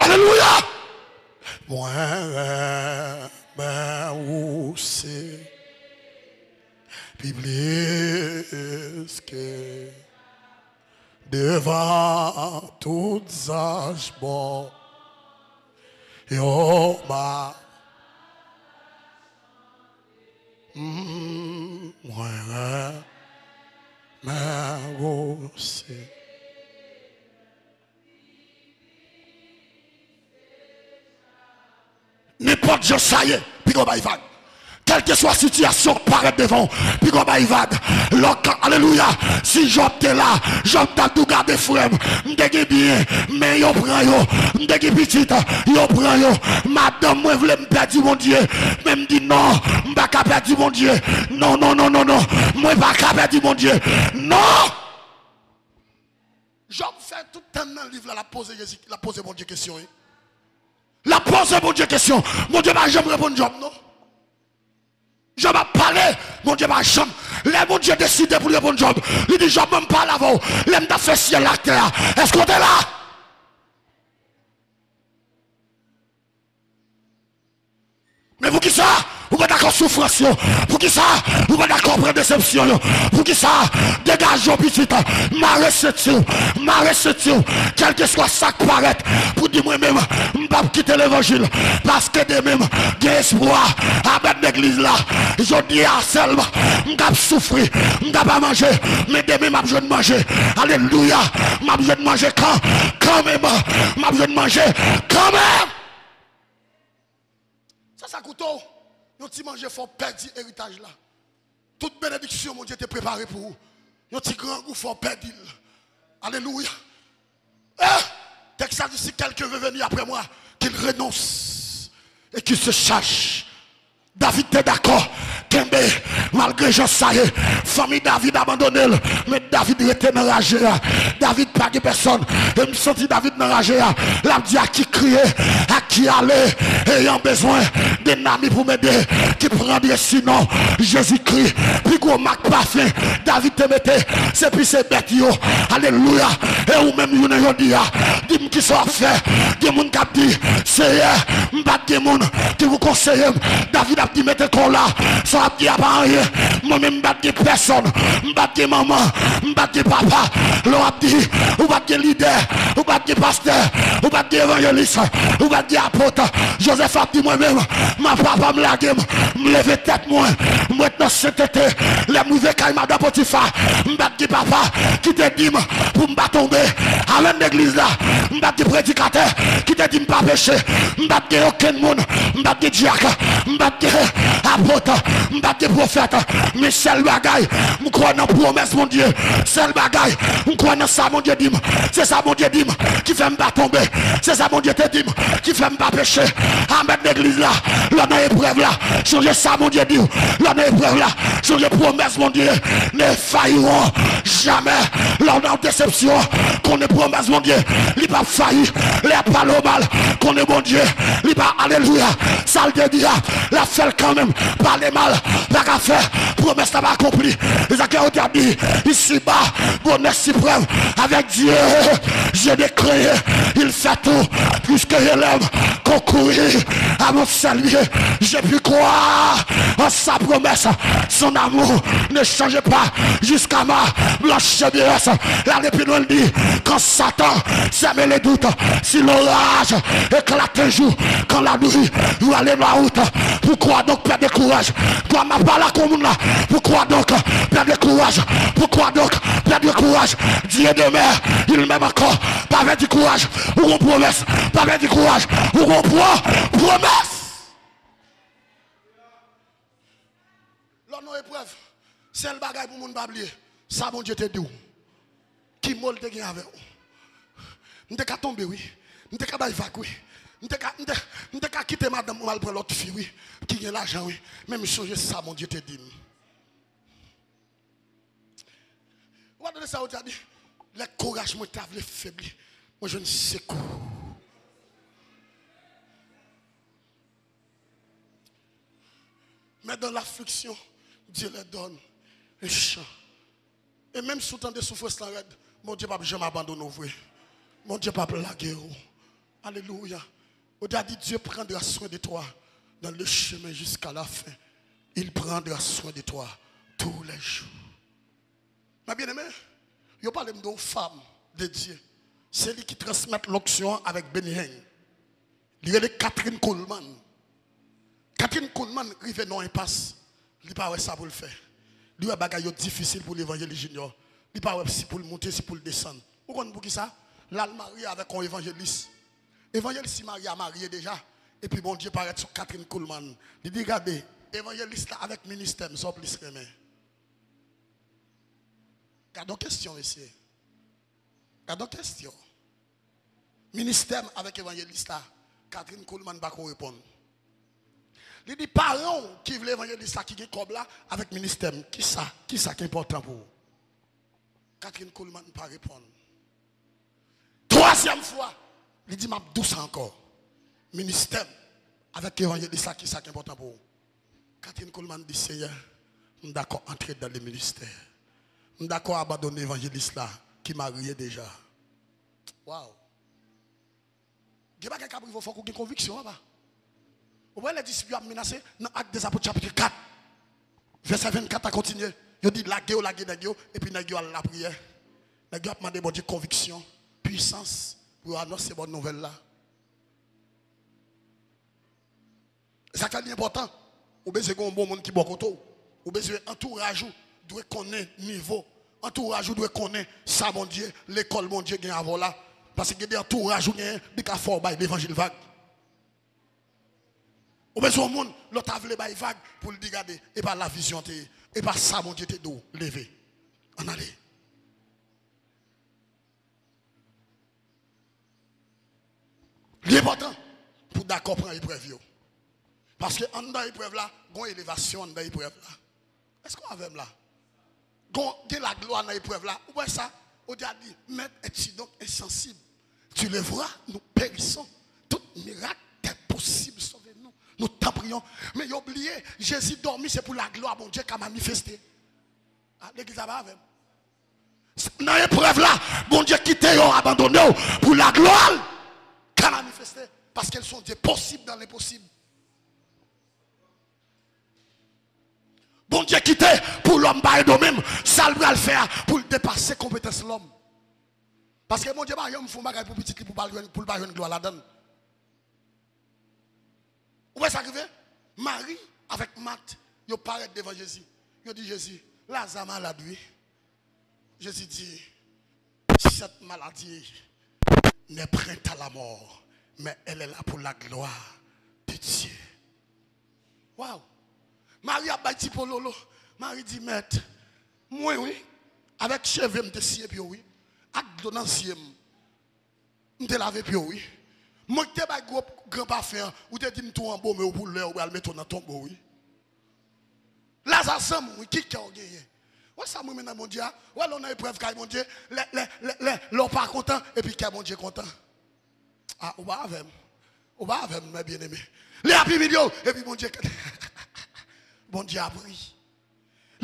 Alelouya! Mwen renmen ou se pi plis ke devan tout zanj bon. Yo ma. Mm, mwen renmen ou se. Nenpòt jan sa ye, piga w bay vag. Kèlkeswa sitiyasyon k parèt devan w, piga w bay vag. Lòk, alelouya. Si Jòb te la, Jòb t ap di w, gade frè m, m te gen byen, men yo pran yo. M te gen pitit, yo pran yo. Madanm mwen vle m pèdi Bondye, men m di non, m pa ka pèdi Bondye. Non, non, non, non, non. Mwen pa ka pèdi Bondye. Non! Jòb fè tout tan nan liv la, l ap poze Jezi, l ap poze Bondye kesyon, wi. L ap poze Bondye kesyon. Bondye pa janm reponn Jòb, non. Jòb ap pale, Bondye pa janm. Lè Bondye deside pou l reponn Jòb, li di, Jòb, mwen m pale avè w. Lè m t ap fè syèl la ak tè a, èske w te la? Men poukisa ou pa ta soufrans yo? Poukisa ou pa dakò pran desepsyon yo? Poukisa? Degaje w, pitit. Mare senti w. Mare senti w. Kèlkeswa sa k parèt pou di mwen menm, m p ap kite levanjil. Paske demen m gen espwa. Amèn, legliz la. Jodi a sèlman, m k ap soufri. M ka pa manje. Men demen, m ap jwenn manje. Alelouya. M ap jwenn manje kan, kanmenm. M ap jwenn manje kanmenm. Sa, sa koute w. Yon ti manje fè w pèdi eritaj la. Tout benediksyon Bondye te prepare pou ou. Yon ti grangou fè w pèdi l. Alelouya. Eh! Tèks la di, si quelqu'un veut venir après moi, qu'il renonce et qu'il se charge. David te dakò kenbe malgre jan sa ye. Fanmi David abandone l, men David rete nan raje a. David pa gen pèsòn. E m santi David nan raje a. L ap di, à qui crier, à qui aller, ayant besoin d'un ami pour m'aider, qui prendrai sinon Jésus-Christ. Pi gwo mak pafen David te mete, se pi se bèt yo. Alelouya. E ou menm, jounen jodi a, di m kisa w ap fè. Gen moun k ap di, Seyè, m pa t gen moun ki pou konseye m. David ap di, mete kò w la. Sa w ap di a pa anyen. Mwen menm, m pa t gen pèsòn. M pa t gen manman. M pa t gen papa. Lè w ap di, ou pa t gen lidè. Ou pa t gen pastè. Ou pa t gen evanjelis. Ou pa t gen apot. Jozèf ap di, mwen menm, ma papa m lage m. M leve tèt mwen. M ret nan sentete. Lè m rive kay madan Potifa, m pa t gen papa ki te di m pou m pa tonbe. Amèn, legliz la. M pa t gen predikatè ki te di m pa peche. M pa t gen okenn moun. M pa t gen dyak. M pa t gen apot. M pa t gen pwofèt. Men sèl bagay, m kwè nan pwomès Bondye. Sèl bagay, m kwè nan sa Bondye di m. Se sa Bondye di m ki fè m pa tonbe. Se sa Bondye te di m ki fè m pa peche. Amèn, legliz la. Lè w nan eprèv la, sonje sa Bondye di w. Lè w nan eprèv la, sonje pwomès Bondye. Ne failleront jamais. Lè w nan desepsyon, konnen pwomès Bondye, li p ap fayi. Lè y ap pale w mal, konnen Bondye, li pa, alelouya, sa l te di a, l ap fè l kanmenm. Pale mal pa ka fè pwomès la pa akonpli. E sa ke yo te ap di, ici-bas, bonheur suprême avec Dieu, je décrète, il fait tout, puisque je l'aime, qu'on courut à mon salut, j'ai pu croire en sa promesse, son amour ne change pas jusqu'à ma blanche vieillesse. L ale pi lwen, l di, quand Satan sème le doute, si l'orage éclate un jour, quand la nuit voile la route, pourquoi donc perdre courage? Kwa m ap pale ak yon moun la. Pourquoi donc perdre courage? Pourquoi donc perdre courage? Dieu demeure, il m'aime encore. Pa pèdi kouraj. Ou gon pwomès. Pa pèdi kouraj. Ou gon pwo-, pwomès. Lè w nan eprèv, sèl bagay pou moun pa bliye, sa Bondye te di w. Ki mo l te gen avè w? M te ka tonbe, wi. M te ka bay vag, wi. M te ka, m te, m te ka kite madanm mwen al pran lòt fi, wi, ki gen lajan, wi. Men m sonje sa Bondye te di m. Ou pa tande sa Bondye a di? Lè kouraj mwen ta vle febli, mwen jwenn sekou. Mais dans l'affliction, Dieu leur donne un chant. E menm si w tande soufrans lan rèd, Bondye p ap janm abandone w vre. Bondye p ap lage w. Alelouya. Ou ta di, Dieu prendra soin de toi dans le chemin jusqu'à la fin. Il prendra soin de toi tous les jours. Mes bien-aimés, yo pale m de yon fanm de Dye. Se li ki transmèt lonksyon an avèk Benny Hinn. Li rele Kathryn Kuhlman. Kathryn Kuhlman rive nan enpas. Li pa wè sa pou l fè. Li wè bagay yo difisil pou l, Evanjelis Junior. Li pa wè si pou l monte, si pou l desann. Ou konn poukisa? L al marye avèk yon evanjelis. Evanjelis li marye a marye deja. Epi Bondye parèt sou Kathryn Kuhlman. Li di, gade, evanjelis la avèk ministè m, sa w plis renmen? Gade yon kesyon, mesye. Gade yon kesyon. Ministè m avèk evanjelis la, Kathryn Kuhlman pa ko reponn. Li di, paran w ki vle evanjelis la, ki gen kòb la, avèk ministè m, kisa, kisa ki enpòtan pou ou? Kathryn Kuhlman pa reponn. Twazyèm fwa, li di, m ap di w sa ankò. Ministè m avèk evanjelis la, kisa ki enpòtan pou ou? Kathryn Kuhlman di, Seyè, m dakò antre dan le ministè. M dakò abandone evanjelis la ki marye deja. Waw! Gen bagay k ap rive w, fòk ou gen konviksyon, papa. Ou wè lè disip yo ap menase nan Ak dè Zapot chapit kat, vèsè vennkat a kontinye. Yo di lage yo, lage nèg yo, epi nèg yo al lapriyè. Nèg yo ap mande Bondye konviksyon, pwisans pou yo anonse bòn nouvèl la. E sa k fè li enpòtan. Ou bezwen gen yon bon moun ki bò kote w. Ou bezwen antouraj ou dwe konnen nivo. Antouraj ou dwe konnen sa Bondye, lekòl Bondye gen avè w la. Paske gen de antouraj ou genyen, li ka fè w bay levanjil vag. Ou bezwen yon moun, lè w ta vle bay vag, pou l di gade, e pa la vizyon te ye, e pa sa Bondye te di w, leve. Ann ale. Li enpòtan pou w dakò pran eprèv yo. Paske anndan eprèv la, gon elevasyon anndan eprèv la. Èske w avè m la? Gon, gen laglwa nan eprèv la. Ou wè sa? Ou te a di, Maître, es-tu donc insensible? Tu le vois, nous périssons. Tout miracle est possible, sauve-nous. Nous t'en prions. Men yo bliye, Jezi dòmi, se pou laglwa Bondye ka manifeste. Ah, legliz la pa avè m. Nan eprèv la, Bondye kite yo abandone w pou laglwa l ka manifeste. Paske l se yon Dye posib nan lenposib. Bondye kite pou lòm pa edo menm sa l pral fè a pou l depase konpetans lòm. Paske Bondye pa janm fè yon bagay pou pitit li pou l pa jwenn, pou l pa jwenn glwa ladan l. Ou wè sa k rive? Mari avèk Mat, yo parèt devan Jezi. Yo di Jezi, Laza malad, wi. Jezi di, cette maladie n'est point à la mort, mais elle est là pour la gloire de Dieu. Waw! Mari ap bay ti pololo. Mari di, Mèt, mwen wi, avèk cheve m te siye pye w wi, ak dlo nan zye m, m te lave pye w wi. Mwen ki te bay gwo gran pafen an, ou te di m tou anbome w pou lè yo pral mete w nan tonbo wi. Laza zanmi w wi, ki kè w genyen? Wè sa m renmen nan Bondye a? Wè lè w nan eprèv kay Bondye, lè, lè, lè, lè, lè w pa kontan, epi kè Bondye kontan. Ah, ou pa avè m. Ou pa avè m, mes bien-aimés. Lè y ap imilye w, epi Bondye, Bondye ap ri.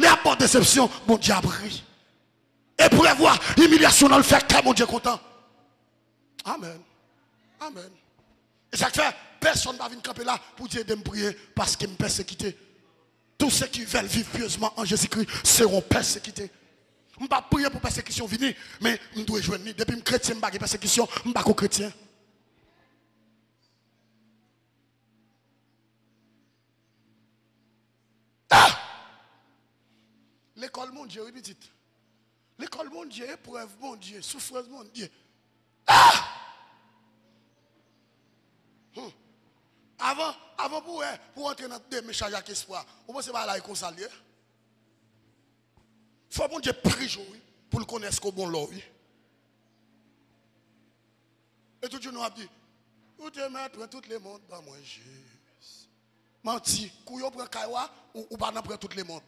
Lè y ap ba w desepsyon, Bondye ap ri. Eprèv ou a, imilyasyon nan l fè kè Bondye kontan. Amèn. Amèn. E sa k fè, pèsonn pa vin kanpe la pou di, ede m priye, paske m pèsekite. Tous ceux qui veulent vivre pieusement en Jésus-Christ seront persécutés. M p ap priye pou pèsekisyon vini, men m dwe jwenn li. Depi m kretyen, m pa gen pèsekisyon, m pa ko kretyen. Ah! Lekòl Bondye, wi, pitit. Lekòl Bondye, eprèv Bondye, soufrans Bondye. Ah! Hmm. Avan, avan pou wè, pou antre nan demen chaje ak espwa, ou panse bagay la e konsa l ye? Fò Bondye prije w, wi, pou l konnen èske w bon lò, wi. E tout jounen w ap di, ou te mèt pran tout lemonn ban mwen, Jezi. Manti, kou yo pran kay ou a, ou, ou pa nan pran tout lemonn.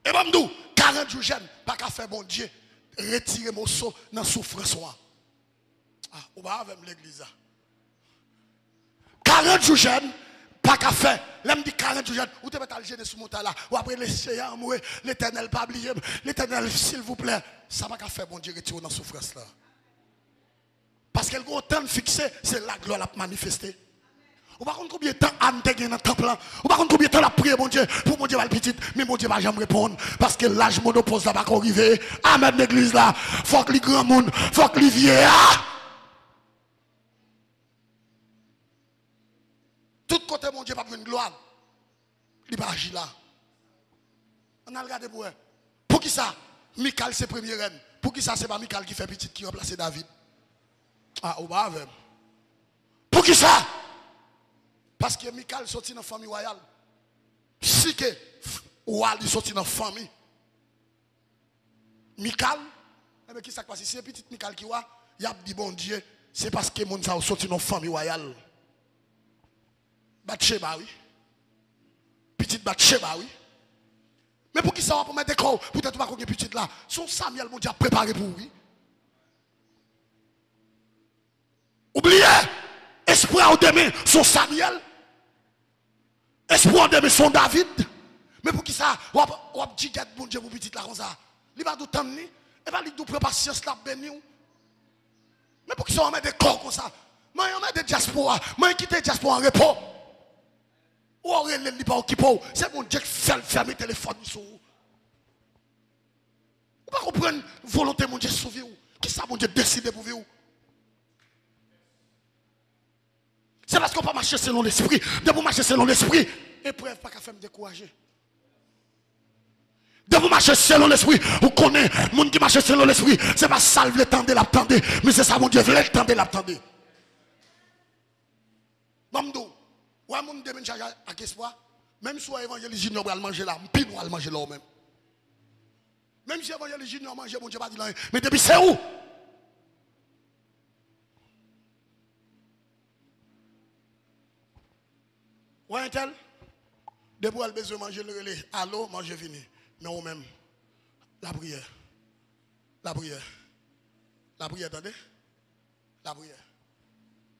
E ban m di w, karant jou jèn pa ka fè Bondye retire moso nan soufrans ou an. Ah, ou pa avè m legliz la. Karant jou jèn pa ka fè. Lè m di karant jou jèn, ou te mèt al jene sou montay la. W ap rele Seyè, anmwe, Letènèl, pa bliye m. Letènèl, silvouplè. Sa pa ka fè Bondye retire w nan soufrans la. Paske l gen yon tan l fikse, se la glwa l ap manifeste. Ou pa konn konbyen tan Ann te gen nan tanp lan. Ou pa konn konbyen tan l ap priye Bondye pou Bondye ba l pitit, men Bondye pa janm reponn. Paske laj monopoz la pako rive. Amèn, legliz la. Fòk li granmoun, fòk li vye a. Tout kote Bondye p ap jwenn glwa l, li pa aji la. Ann al gade pou wè. Poukisa Mikal se premye rèn? Poukisa se pa Mikal ki fè pitit ki ranplase David? Ah, ou pa avè m. Poukisa? Paske Mikal soti nan fanmi wayal. Si ke wa li soti nan fanmi Mikal, enben, ki sa k pase? Si se pitit Mikal ki wa, y ap di Bondye, se paske moun sa yo soti nan fanmi wayal. Batcheba, wi. Pitit Batcheba, wi. Men poukisa w ap anmède kò w poutèt ou pa ko gen pitit la? Se yon Samyèl Bondye ap prepare pou ou, wi. Ou bliye, espwa w demen se yon Samyèl. Espwa w demen se yon David. Men poukisa w ap, w ap djigèt Bondye pou pitit la konsa? Li pa di w tann li? E pa li ki di w pran pasyans, l ap beni w? Men poukisa w anmède kò w konsa? Mwen anmède dyaspora. Mwen kite dyaspora an repo. Ou rele l, li pa okipe w. Se Bondye k fè l fèmen telefòn li sou ou. Ou pa konprann volonte Bondye sou vi w. Kisa Bondye deside pou vi w? Se paske w pa mache selon lespri. Depi w mache selon lespri, eprèv pa ka fè m dekouraje. Depi w mache selon lespri, ou konnen moun ki mache selon lespri, se pa sa l vle tande l ap tande, men se sa Bondye vle l tande l ap tande. Ban m di w, w wè moun demenn chaje ak espwa, menm si w wè Evanjelis Junior pral manje la, m pi bon al manje la w menm. Menm si Evanjelis Junior manje, Bondye pa di l anyen, men depi se ou. Wè entèl, depi w al bezwen manje, l rele, alo, manje vini. Men ou menm, lapriyè, lapriyè, lapriyè, tande? Lapriyè.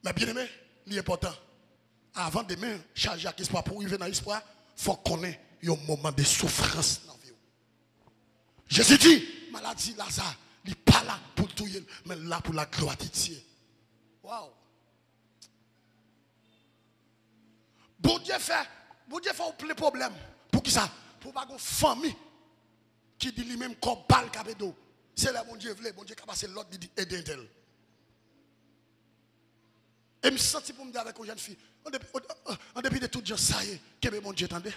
Men byeneme, li enpòtan. Avan demen chaje ak espwa, pou w rive nan espwa, fò w konnen yon moman de soufrans nan vi w. Jezi di, maladi Laza, li pa la pou l touye l, men l la pou laglwa de Dye. Waw! Bondye fè, Bondye fè w plen pwoblèm. Poukisa? Pou w pa gon fanmi ki di li menm kòb pa l k ap ede w. Se lè Bondye vle, Bondye ka pase lòd, li di ede entèl. E m santi pou m di avèk yon jèn fi, an depi, an, an, an depi de tout jan sa ye, kenbe Bondye, tande.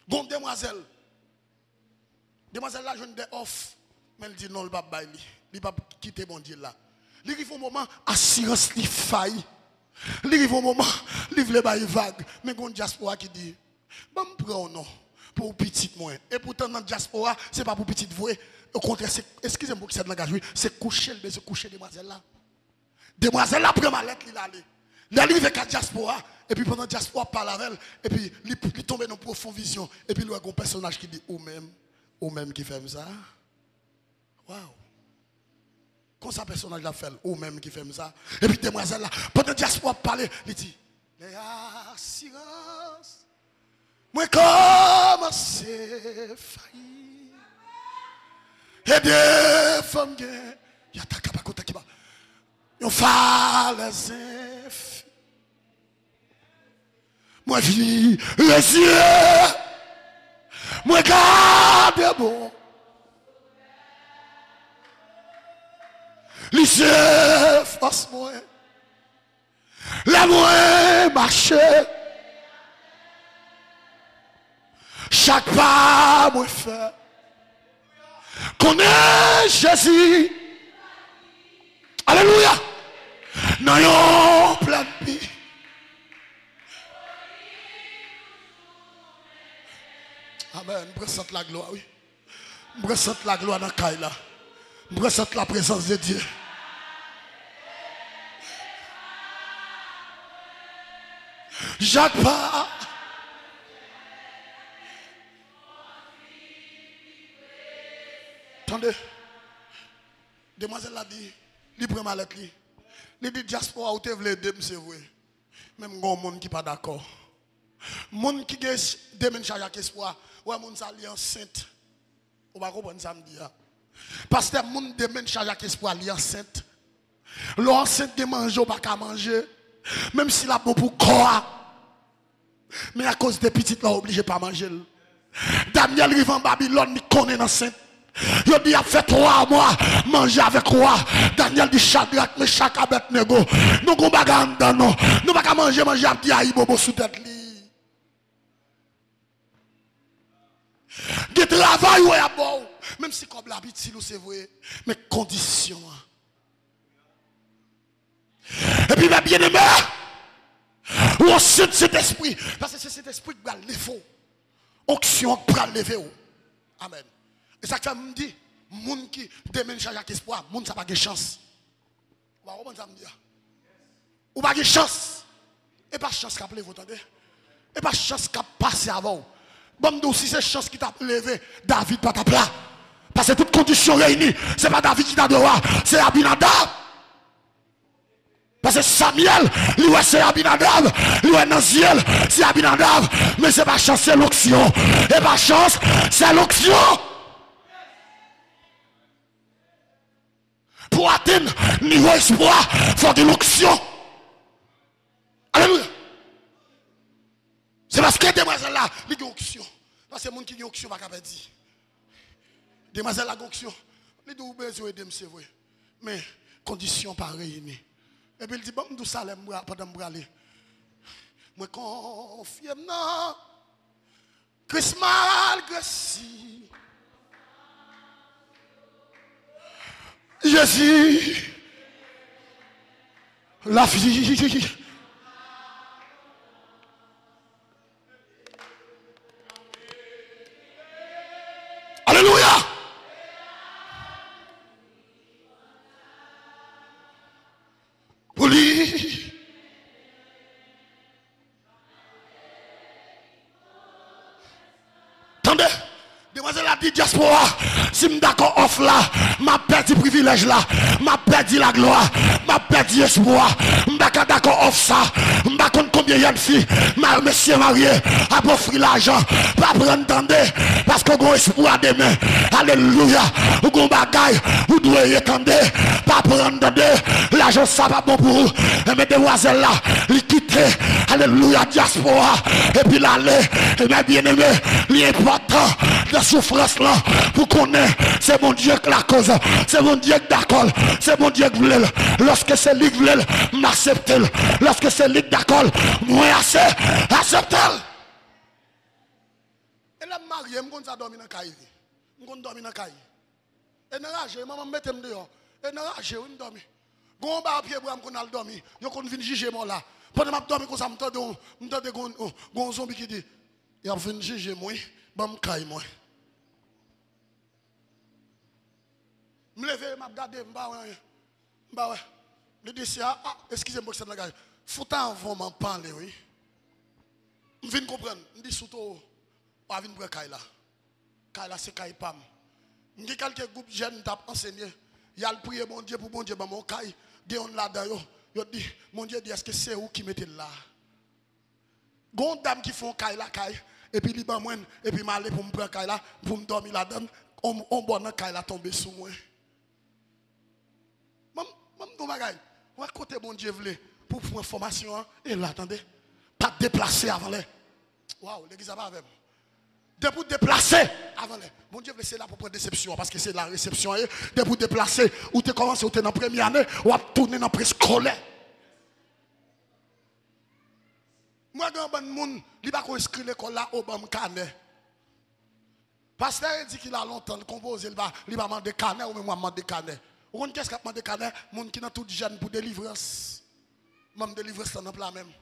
Gon demwazèl, demwazèl la jwenn de òf, men l di non, l p ap bay li. Li p ap kite Bondye la. Li rive yon moman, asirans li fayi. Li rive yon moman, li vle bay vag. Men gon dyaspora ki di, ban m pran w non, pou w pitit mwen. Epoutan nan dyaspora, se pa pou pitit vre. Okontrè, se, eskize m pou sèt langaj wi, se kouche l bezwen kouche demwazèl la. Demwazèl la pran malèt li, l ale. Lè l rive kay dyaspora, epi pandan dyaspora ap pale avè l, epi li, li tonbe nan pwofon vizyon, epi l wè gon pèsonaj ki di, ou menm, ou menm ki fè m sa? Waw! Konsa pèsonaj la fè l, ou menm ki fè m sa? Epi demwazèl la, pandan dyaspora ap pale, li di, lè asirans mwen kòmanse fayi. E de fanm gen, yata kaba kota kiba. Yon falèz enfim. Mwen vire zye mwen gade bon. Li se fòs mwen. Lè mwen mache, chak pa mwen fè, konnen Jezi, alelouya, nan yon plèn pi. Amèn. Pran sant laglwa, wi. M pran sant laglwa nan kay la. M pran sant laprezans de Dye. Jak pa. Tande. Demwazèl la di, li pran malèt li. Li di, dyaspora, ou te vle ede m, se vre. Men m gen yon moun ki pa dakò. Moun ki gen demenn chaje ak espwa, wè moun sa li ansent. Ou pa konprann sa m di a. Pastè, moun demenn chaje ak espwa, li ansent. Lè w ansent, gen manje w pa ka manje. Menm si l ap bon pou kò a. Men akoz de pitit la, w oblije pa manje l. Danyèl rive an Babilòn, li konnen l ansent. Yo di y ap fè twa mwa manje avèk wa. Danyèl di Chadrak, Mechak, Abèdnego, nou gon bagay anndan nou. Nou pa ka manje, manje ap di ayibobo sou tèt li. Gen travay ou wè y ap ba w, menm si kòb la ap itil ou, se vre, men kondisyon an. Epi, men byeneme, ou ansent Sentespri, paske se Sentespri k pral leve w. Onksyon an k pral leve w. Amèn. E sa k fè m di, moun ki demenn chaje ak espwa, moun sa pa gen chans. Ou pa konprann sa m di a? Ou pa gen chans. E pa chans k ap leve w, tande. E pa chans k ap pase avè w. Ban m di w, si se chans ki t ap leve, David pa t ap la. Paske tout kondisyon reyini, se pa David ki ta dwe wa, se Abinadab. Paske Samyèl, li wè se Abinadab, li wè nan zye l, se Abinadab, men se pa chans, se lonksyon. E pa chans, se lonksyon. Nivo espwa, fò gen onksyon. Alelouya. Se paske demwazèl la, li gen onksyon. Paske moun ki gen onksyon pa ka pèdi. Demwazèl la gen onksyon. Li di, "Ou bezwen ede m, se vre. Men, kondisyon pa reyini." Epi l di, "Ban m di w sa lè m pra-, pandan m prale. Mwen konfye m nan Kris malgre si. Jezi, lavi." Alelouya. Pou li. Tande, demwazèl la di dyaspora, "Si m dakò òf la, m ap pèdi privilèj la, m ap pèdi laglwa, m ap pèdi espwa. M pa ka dakò òf sa." M pa konn konbyen jèn fi, ma-, mesye marye, ap ofri lajan. Pa pran, tande, paske w gon espwa demen. Alelouya. Ou gon bagay ou dwe ye, tande. Pa pran, tande. Lajan sa pa bon pou ou. Enben, demwazèl la, li kite, alelouya, dyaspora, epi l ale. Enben, byeneme, li enpòtan nan soufrans lan pou konnen se Bondye k lakoz, se Bondye k dakò, se Bondye k vle l. Lòske se li k vle l, m aksepte l. Lòske se li k dakò, mwen ase-, aksepte l. E lè m marye, m konn sa dòmi nan kay wi. M konn dòmi nan kay. E nan raje, manman m mete m deyò. E nan raje, wi, m dòmi. Gon ba pyebwa m konn al dòmi. Yo konn vin jije mò la. Pandan m ap dòmi konsa, m tande yon, m tande gon, gon zonbi ki di, "Y ap vin jije m, wi. Ban m kay mwen." M leve, m ap gade, m pa wè anyen. M pa wè. Li di, "Sè a, a, eskize m pou eksèd langaj. Fout avan m ap pale, wi." M vin konprann. M di, "Sou towo, w a vin pran kay la." Kay la se kay pa m. M gen kèlke gwoup jèn m t ap ansenye. Y al priye Bondye pou Bondye ban m yon kay. Gen youn ladan yo, yo di, "Bondye di, èske se ou ki mete l la?" Gen yon dam ki fè yon kay lakay, epi li ban mwen l, epi m ale pou m pran kay la, pou m dòmi ladan l, on, on bò nan kay la tonbe sou mwen. Ban m, ban m di w bagay. Ou wè kote Bondye vle pou w pran fòmasyon an, e la, tande. Pa deplase avan lè. Waw, legliz ap avè m. Depi w deplase avan lè, Bondye vle se la pou pran desepsyon an, paske se la resepsyon an ye. Depi w deplase, ou te kòmanse, ou te nan premye ane, w ap tounen nan preskolè. M wè gen yon bann moun, li pa ko enskri lekòl la, o ban m kanè. Pastè Edi ki la lontan, li konpoze, li pa, li pa mande kanè, ou menm w ap mande kanè. Ou konn kiyès k ap mande kanè? Moun ki nan tout jèn pou delivrans. Manm delivrans lan nan pla men m.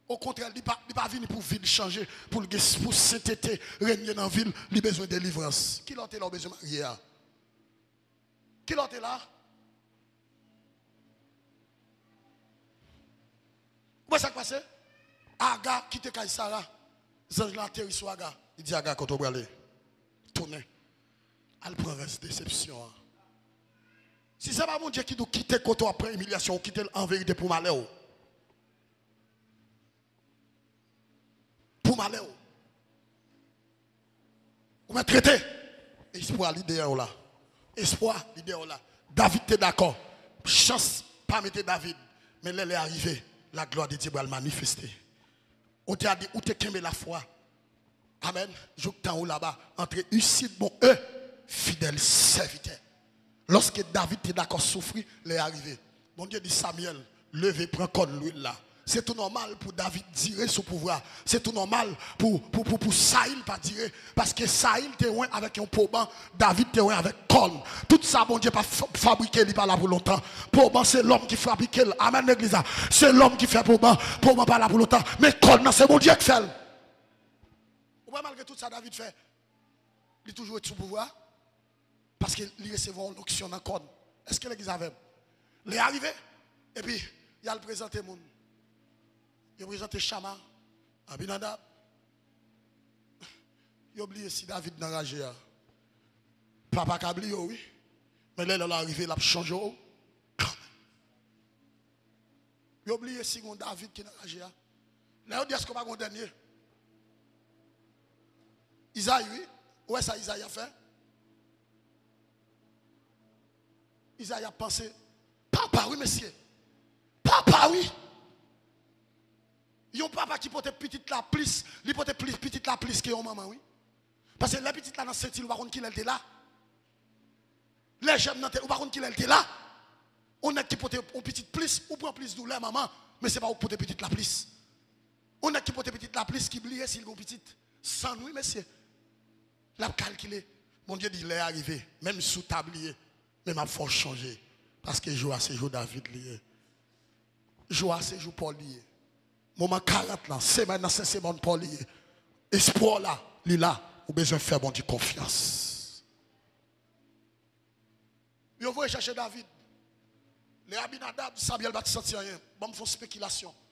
Okontrè, li pa, li pa vini pou vi l chanje, pou l gen, pou sentete renye nan vi l, li bezwen delivrans. Kilè w te la w bezwen marye a? Kilè w te la? Ou wè sa k pase? Aga kite kay Sara. Zanj lan ateri sou Aga. Li di Aga, "Kote w prale? Tounen. Al pran rès desepsyon an." Si se pa Bondye ki di w kite kote w ap pran imilyasyon, ou kite l an verite pou malè w. Pou malè w. Ou mèt rete. Espwa li dèyè w la. Espwa li dèyè w la. David te dakò. Chans pa mete David. Men lè lè a rive, laglwa de Dye pral manifeste. Ou te a di, ou te kenbe lafwa. Amèn. Jouk tan ou laba. Antre isit, bon, e, fidèl sèvitè. Lòske David te dakò soufri, lè a rive. Bondye di Samyèl, "Leve, pran kòn lwil la." Se tou nòmal pou David dire sou pouvwa. Se tou nòmal pou, pou, pou, pou Sayil pa dire. Paske Sayil te wen avèk yon poban, David te wen avèk kòn. Tout sa Bondye pa f-, fabrike, li pa la pou lontan. Poban, se lòm ki fabrike l. Amèn, legliz la. Se lòm ki fè poban. Poban pa la pou lontan. Men kòn nan, se Bondye k fè l. Ou wè, malgre tout sa David fè, li toujou ret sou pouvwa. Paske li resevwa yon lonksyon nan kòn. Èske legliz avè m? Lè a rive, epi y al prezante moun. Yo prezante Chama, Abinadab. Yo bliye si David nan raje a. Papa ka bliye w, wi. Men lè lè la rive, l ap chanje w. Yo bliye si gon David ki nan raje a. Lè yo di èske w pa gon dènye. Izayi, wi. Ou wè sa Izayi ap fè? Izayi ap panse, Papa wi, mesye. Papa wi. Yon papa ki pote pitit la plis, li pote plis pitit la plis ke yon manman wi. Paske lè pitit la nan senti l, ou pa konn kilè l te la. Lè jèm nan te, ou pa konn kilè l te la. Yon nèg ki pote yon pitit plis, ou pran plis doulè manman, men se pa ou k pote pitit la plis. Yon nèg ki pote pitit la plis ki bliye si l gen yon pitit. Sann wi, mesye. L ap kalkile. Bondye di lè a rive, menm si w ta bliye, men m ap fè w chonje. Paske jou a se jou David li ye. Jou a se jou Pòl li ye. Moman karant lan, semèn nan se semèn Pòl li ye. Espwa w la, li la. Ou bezwen fè Bondye konfyans. Yo voye chache David. Lè Abinadab, Samyèl pa t santi anyen. Ban m fè yon spekilasyon.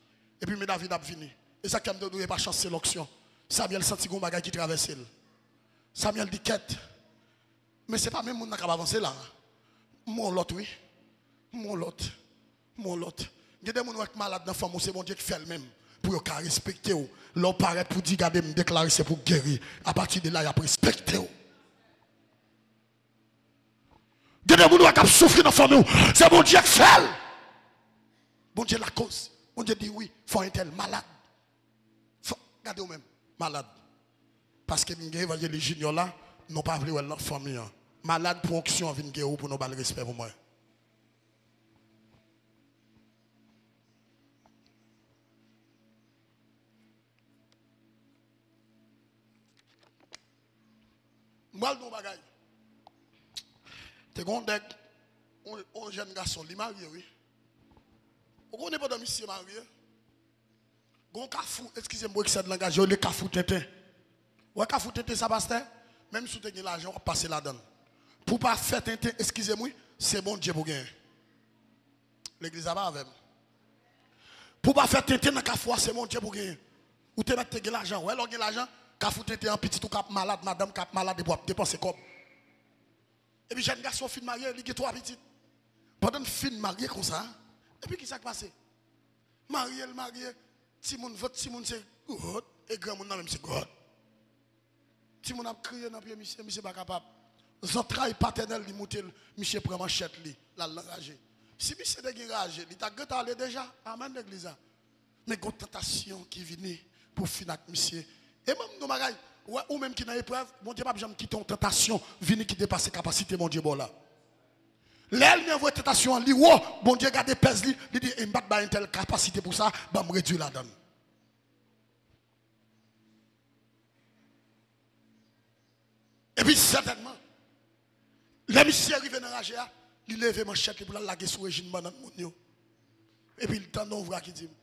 Epi men David ap vini. E sa k fè m te di w e pa chans, se lonksyon. Samyèl santi gen yon bagay ki travèse l. Samyèl di kèt. Men se pa menm moun nan k ap avanse la. M wè yon lòt wi. M wè yon lòt. M wè yon lòt. Gen de moun wè k malad nan fanmi w, se Bondye k fè l menm. Pou yo ka respekte w. Lè w parèt pou di gade m deklare se pou geri. Apati de la, y ap respekte w. Gen de moun wè k ap soufri nan fanmi w. Se Bondye k fè l. Bondye lakoz. Bondye di wi, fò entèl malad. Fò, gade w menm, malad. Paske m gen evanjelis Junior la, nou pa vle wè l nan fanmi an. Malad pou onksyon an vin geri w pou nou ba l respè pou mwen. M pral di w yon bagay. Te gen yon nèg, yon, yon jèn gason, li marye wi. Ou konnen pandan misye marye, gen yon kafou, eskize m pou eksè de langaj, yo rele kafou tenten. Ou wè kafou tenten sa, pastè? Menm si w te gen lajan, w ap pase ladan l. Pou w pa fè tenten, eskize m wi, se Bondye pou w genyen. Legliz la pa avè m. Pou w pa fè tenten nan kafou a, se Bondye pou w genyen. Ou te mèt te gen lajan. Wè, lè w gen lajan, kafou tenten an pitit ou k ap malad, madanm k ap malad, epi w ap depanse kòb. Epi jèn gason fin marye, li gen twa pitit. Pandan l fin marye konsa, epi ki sa k pase? Marye, l marye, timoun, vant timoun se gwòt, e granmoun nan menm se gwòt. Timoun ap kriye nan pye misye, misye pa kapab. Zantray patènèl li moute l, misye pran manchèt li, l al nan raje. Si misye te gen raje, li ta gentan ale deja. Amèn, legliz la. Men gon tantasyon ki vini pou fin ak misye. E mwen m di w bagay, ou wè, ou menm ki nan eprèv, Bondye p ap janm kite yon tantasyon vini ki depase kapasite Bondye ba w la. Lè ènmi an voye tantasyon an, li wo, Bondye gade pèz li, li di, e m pa t bay entèl kapasite pou sa, ban m redui ladan l. Epi sètènman, lè misye rive nan raje a, li leve manchèt li pou l al lage sou rejim bannann moun yo. Epi l tande yon vwa ki di m,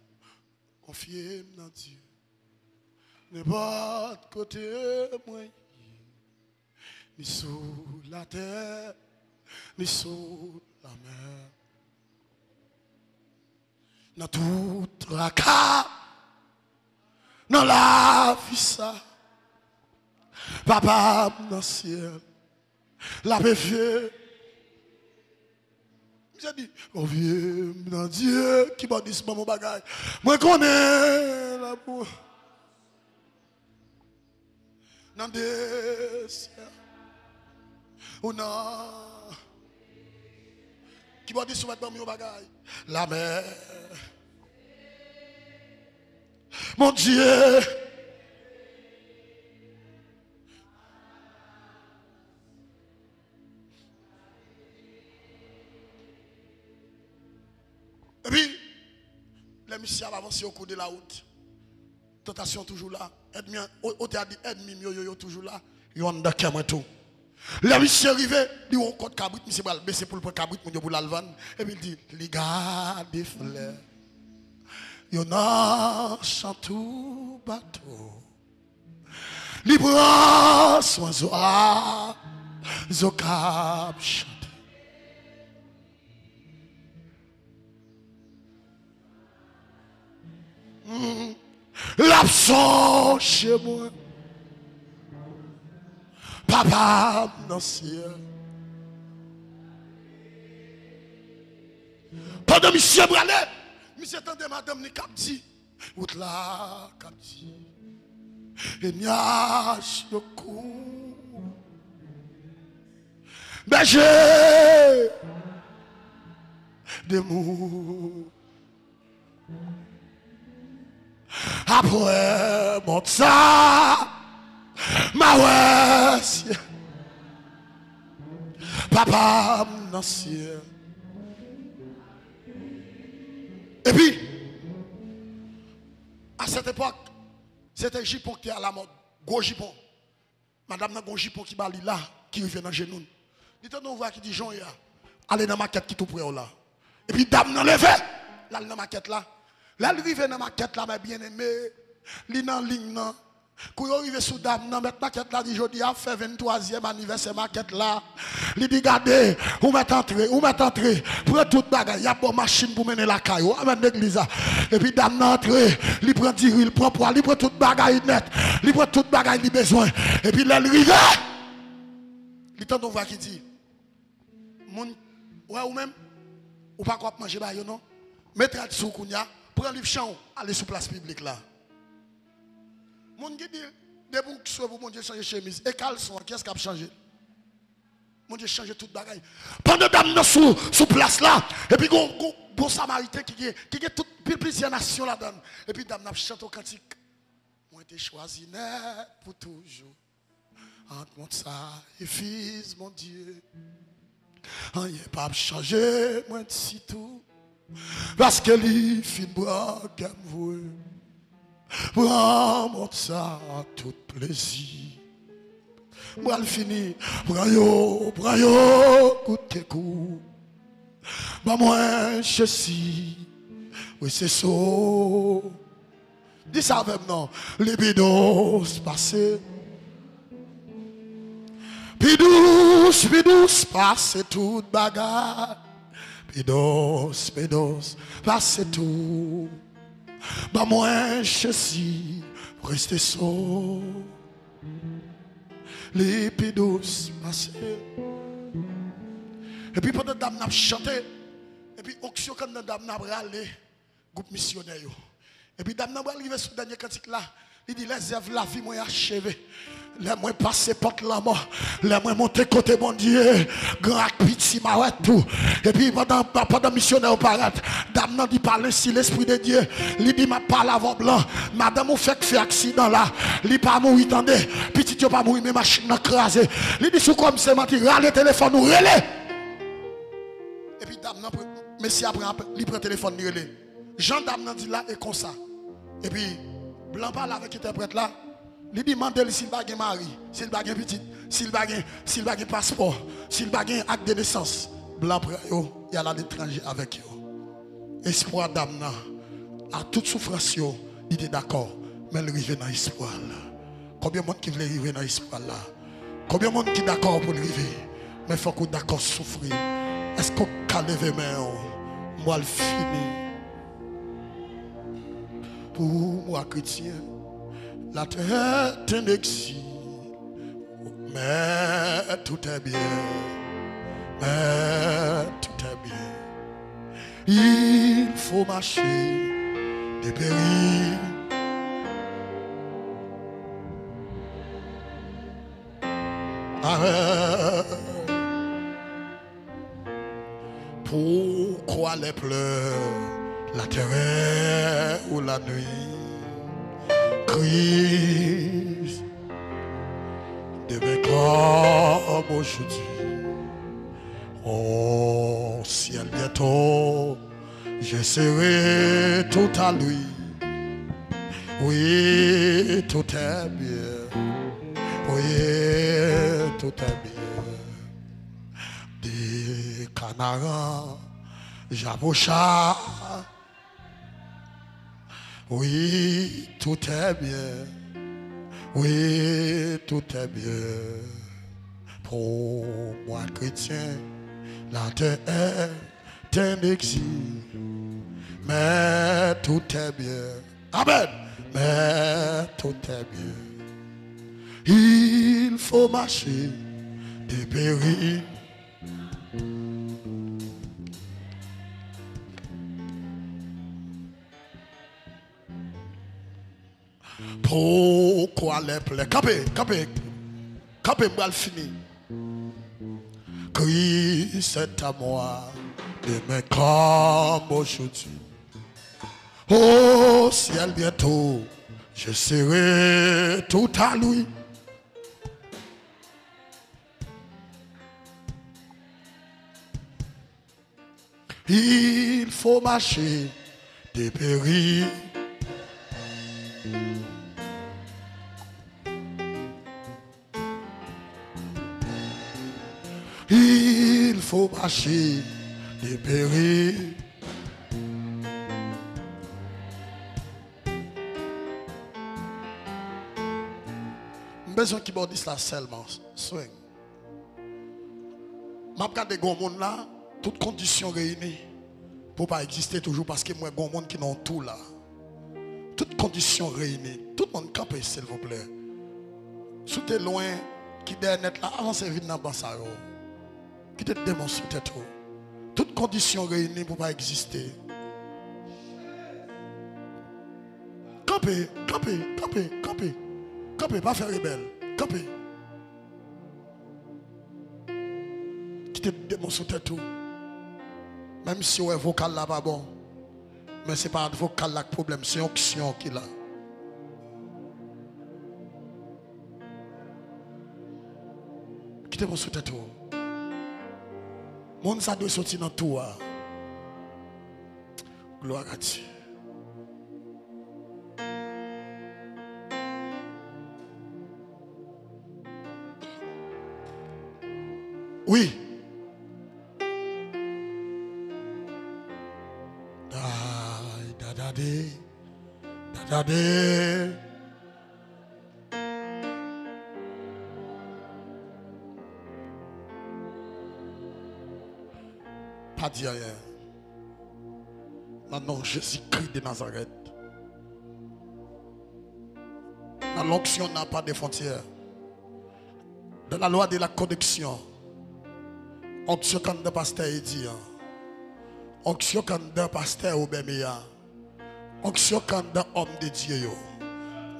konfye m nan Dye. Nenpòt kote mwen ye, ni sou latè, ni sou lanmè. Nan tout traka, nan lavi sa, Papa m nan syèl, l ap evye. Misye di, konfye m nan Dye. Kibòdis ban m yon bagay. Mwen konnen l ap. Nan desyè. Ou nan. Kibòdis ou mèt ban m yon bagay. Lamè. Bondye. Epi, lè misye ap avanse o kou de la wout, tantasyon toujou la. Ènmi an, o-, otè a di, ènmi m yo, yo, yo toujou la. Yo anndan kè mwen tou. Lè misye rive, li wè yon kòd kabrit, misye pral bese pou l pran kabrit moun yo pou l al vann. Epi l di, li gade flè yo nan chan toubatou. Li pran swen zwa, zo k ap chante. Mm. L ap sonje mwen, Papa m nan syèl. Pandan misye prale, misye tande madanm li k ap di, wout la k ap di, e nyaj yo kou. Bèje, de mou. Apre mond sa, m a wè syèl. Papa m nan syèl. Epi, a sèt epòk, se te jipon ki te alamòd. Gwo jipon. Madanm nan gen yon jipon ki ba li la, ki rive nan jenou l. Li tande yon vwa ki di, "Jan w ye a, ale nan makèt ki tou prè w la." Epi dam nan leve, l al nan makèt la. Lè l rive nan makèt la, mè byeneme, li nan liy nan. Kou yo rive sou dam nan, mèt makèt la di, "Jodi a ap fè venntwazyèm anivèsè makèt la." Li di, "Gade, ou mèt antre, ou mèt antre. Pran tout bagay, y ap ba w machin pou mennen lakay ou." Amèn, legliz la. Epi dam nan antre, li pran diri, li pran pwa, li pran tout bagay nèt. Li pran tout bagay li bezwen. Epi lè l rive, li tande yon vwa ki di, "Moun, wè ou menm, ou pa kwè w ap manje ba yo non. Met rad sou w kounye a, pran liv chan w, ale sou plas piblik la." Moun ki di, depi w swe pou Bondye chanje chemiz, e kalson an, kiyès k ap chanje l? Bondye chanje tout bagay. Pandan dam nan sou, sou plas la, epi gon, gon, gon Samariten ki gen, ki gen tout, pil plizyè nasyon ladan l. Epi dam nan ap chante yon kantik. Mwen te chwazi nèt pou toujou. Ant mond sa e Fis Bondye. Anyen p ap chanje mwen ditou. Paske li fin pran kè m vre. Pran mond sa tout plezi. M pral fini. Pran yo, pran yo, koute kou. Ban mwen Jezi, wi se so. Di sa avè m non. Li pi dous pase. Pi dous, pi dous pase tout bagay. Pi dous, pi dous pase tout. Ban mwen Jezi, reste so. Li pi dous pase. Epi pandan dam nan ap chante, epi onksyon k anndan dam nan ap rale gwoup misyonè yo. Epi dam nan pral rive sou dènye kantik la. Li di, "Les œuvres la vie mwen acheve. Lè mwen pase pòt lanmò, lè mwen monte kote Bondye, gran ak piti m a wè tou." Epi pandan, pandan misyonè yo parèt, dam nan di, "Parle ainsi, l'Esprit de Dieu." Li di, "M ap pale avè w blan. Madanm ou fèk fè aksidan la. Li pa mouri tande. Pitit yo pa mouri, men machin nan kraze." Li di, "Si w kwè m se manti, rale telefòn ou, rele." Epi dam nan, mesye a pran, li pran telefòn, li rele. Jan dam nan di la e konsa. Epi, blan pale avèk entèprèt la. Li di, mande l si l pa gen mari, si l pa gen pitit, si l pa gen, si l pa gen paspò, si l pa gen ak de nesans. Blan pran yo, y al aletranje avèk yo. Espwa dam nan, a tout soufrans yo, li te dakò, men l rive nan espwa l. Konbyen moun ki vle rive nan espwa l la? Konbyen moun ki dakò pou l rive? Men fòk ou dakò soufri. Èske w ka leve men w? M pral fini. Pour moi chrétien, la terre est un exil, mais tout est bien, mais tout est bien. Il faut marcher de péril. Arrête. Pourquoi les pleurs, la terreur ou la nuit? Christ, demain comme aujourd'hui. Au ciel bientôt, je serai tout à lui. Oui, tout est bien. Oui, tout est bien. De Canaran, j'approche. Oui, tout est bien. Oui, tout est bien. Pour moi, chrétien, la terre est un exil. Mais tout est bien. Amen. Mais tout est bien. Il faut marcher de péril. Pourquoi les pleurs? Kanpe, kanpe, kanpe, m pral fini. Christ est à moi. Demain comme aujourd'hui. Au ciel bientôt, je serai tout à lui. Il faut marcher, dépérir. Il faut marcher, dépérir. M bezwen kibòdis la sèlman. Swing. M ap gade gon moun la, tout kondisyon reyini pou w pa egziste toujou, paske m wè gon moun ki nan yon tou la. Tout kondisyon reyini. Tout moun kanpe, silvouplè. Si w te lwen, ki dèyè nèt la, avanse vin nan ban sa yo. Kite demon sou tèt ou. Tout kondisyon reyini pou w pa egziste. Kanpe, kanpe, kanpe, kanpe. Kanpe, pa fè rebèl. Kanpe. Kite demon sou tèt ou. Menm si w wè vokal la pa bon, men se pa vokal la k pwoblèm, se onksyon ki la. Kite demon sou tèt ou. Moun sa dwe soti nan tou a. Gloire à Dieu. Wi. Ay, dadade, dadade. Pa di anyen. Nan non Jezikri de Nazarèt. Nan l'onction n'a pas de frontière. Dans la loi de la connexion. Onksyon k anndan pastè Edi an. Onksyon k anndan pastè Obèmeya. Onksyon k anndan òm de Dye yo.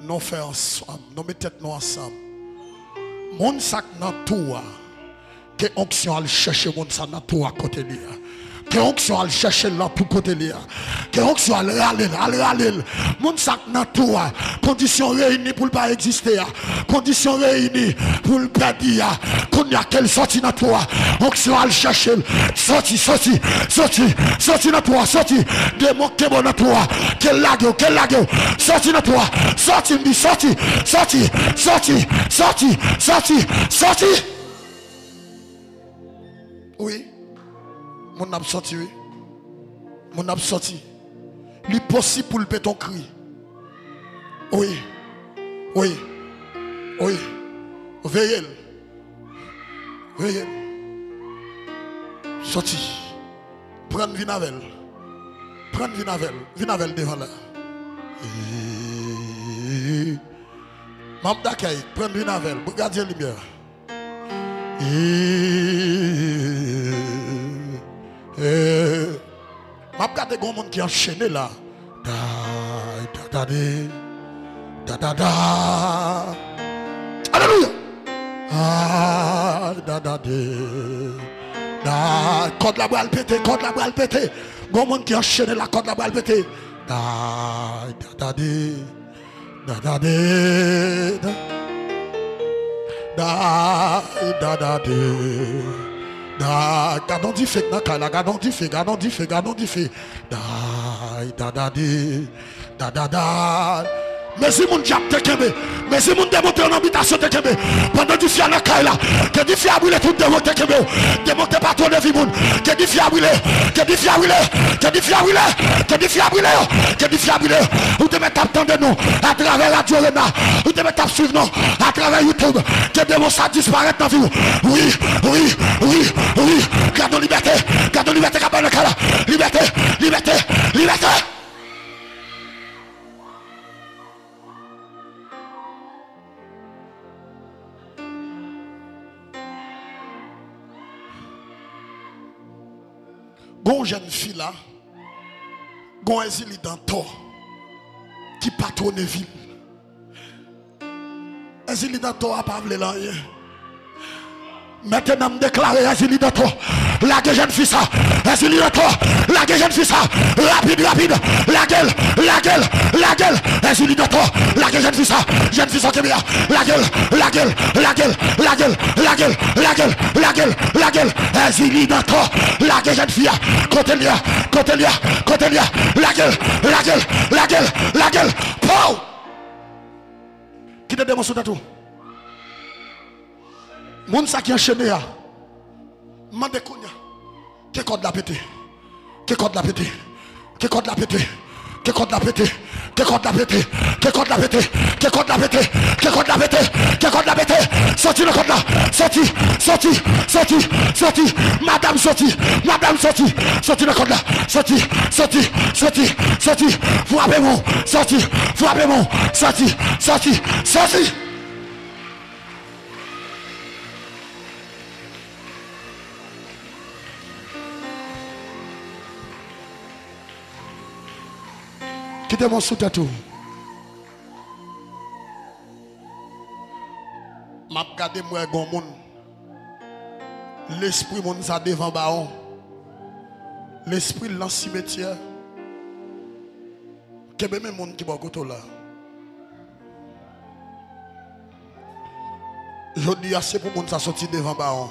Nou fè ansanm, nou met tèt nou ansanm. Moun sa k nan tou a, ke onksyon al chèche moun sa nan tou a kote li a. Ke onksyon al chèche l nan tou kote li a. Ke onksyon al rale l, al rale l. Moun sa k nan tou a, kondisyon reyini pou l pa egziste a. Kondisyon reyini pou l pèdi a. Kounye a ke l soti nan tou a. Onksyon al chèche l. Soti, soti, soti, soti nan tou a, soti. Demon kenbe w nan tou a. Ke l lage w, ke l lage w. Soti nan tou a. Soti, m di soti, soti, soti, soti, soti, soti. Wi. Moun nan ap soti, wi. Moun nan ap soti. Li posib pou l pete yon kri. Wi. Wi. Wi. Veye l. Veye l. Soti. Pran l vin avè l. Pran l vin avè l. Vin avè l devan la. Ee. M ap dakèy. Pran l vin avè l. Bradye limyè. Ee, ee. M ap gade gon moun ki anchene la. Da, da, da, de, da, da, da. Alelouya. Ah, da, da, de, da. Kòd la pral pete, kòd la pral pete. Gon moun ki anchene la, kòd la pral pete. Da, da, da, de. Da, da, de, da. Da, da, da, de. Da, gadon dife k nan kay la, gadon dife, gadon dife, gadon dife. Da, da, da, de. Da, da, da. Mezi moun dyab te kenbe. Mezi moun demonte yo nan bitasyon te kenbe. Pandan dife a nan kay la, ke dife a brile tout demon te kenbe yo. Demon te patwone vi moun. Ke dife a brile. Ke dife a brile. Ke dife a brile. Ke dife a brile yo. Ke dife a brile yo. Ou te mèt ap tande nou atravè radyo Rema. Ou te mèt ap swiv nou atravè YouTube. Ke demon sa disparèt nan vi w. Wi, wi, wi, wi. Gadon libète. Gadon libète k ap bay nan kay la. Libète, libète, libète. Gon jèn fi la, gon Èzili Dantò ki patwone vi l. Èzili Dantò a pa vle l anyen. Mentnan m deklare Èzili Dantò Lage jèn fi sa. Èzili nan to. Lage jèn fi sa. Rapid, rapid. Lage l. Lage l. Lage l. Èzili nan to. Lage jèn fi sa. Jèn fi sa kenbe a. Lage l. Lage l. Lage l. Lage l. Lage l. Lage l. Lage l. Lage l. Èzili nan to. Lage jèn fi a. Kote l ye a? Kote l ye a? Kote l ye a? Lage l. Lage l. Lage l. Lage l. Pow! Kite demon sou tèt ou. Moun sa ki anchene a, mande kounye a. Ke kòd la pete. Ke kòd la pete. Ke kòd la pete. Ke kòd la pete. Ke kòd la pete. Ke kòd la pete. Ke kòd la pete. Ke kòd la pete. Ke kòd la pete. Soti nan kòd la. Soti. Soti. Soti. Soti. Madanm soti. Madanm soti. Soti nan kòd la. Soti. Soti. Soti. Soti. Frape moun. Soti. Frape moun. Soti. Soti. Soti. Kite m sou tèt ou. M ap gade, m wè gon moun. Lespri moun sa devan bawon. Lespri l nan simetyè. Kenbe men moun ki bò kote w la. Jodi a, se pou moun sa soti devan bawon.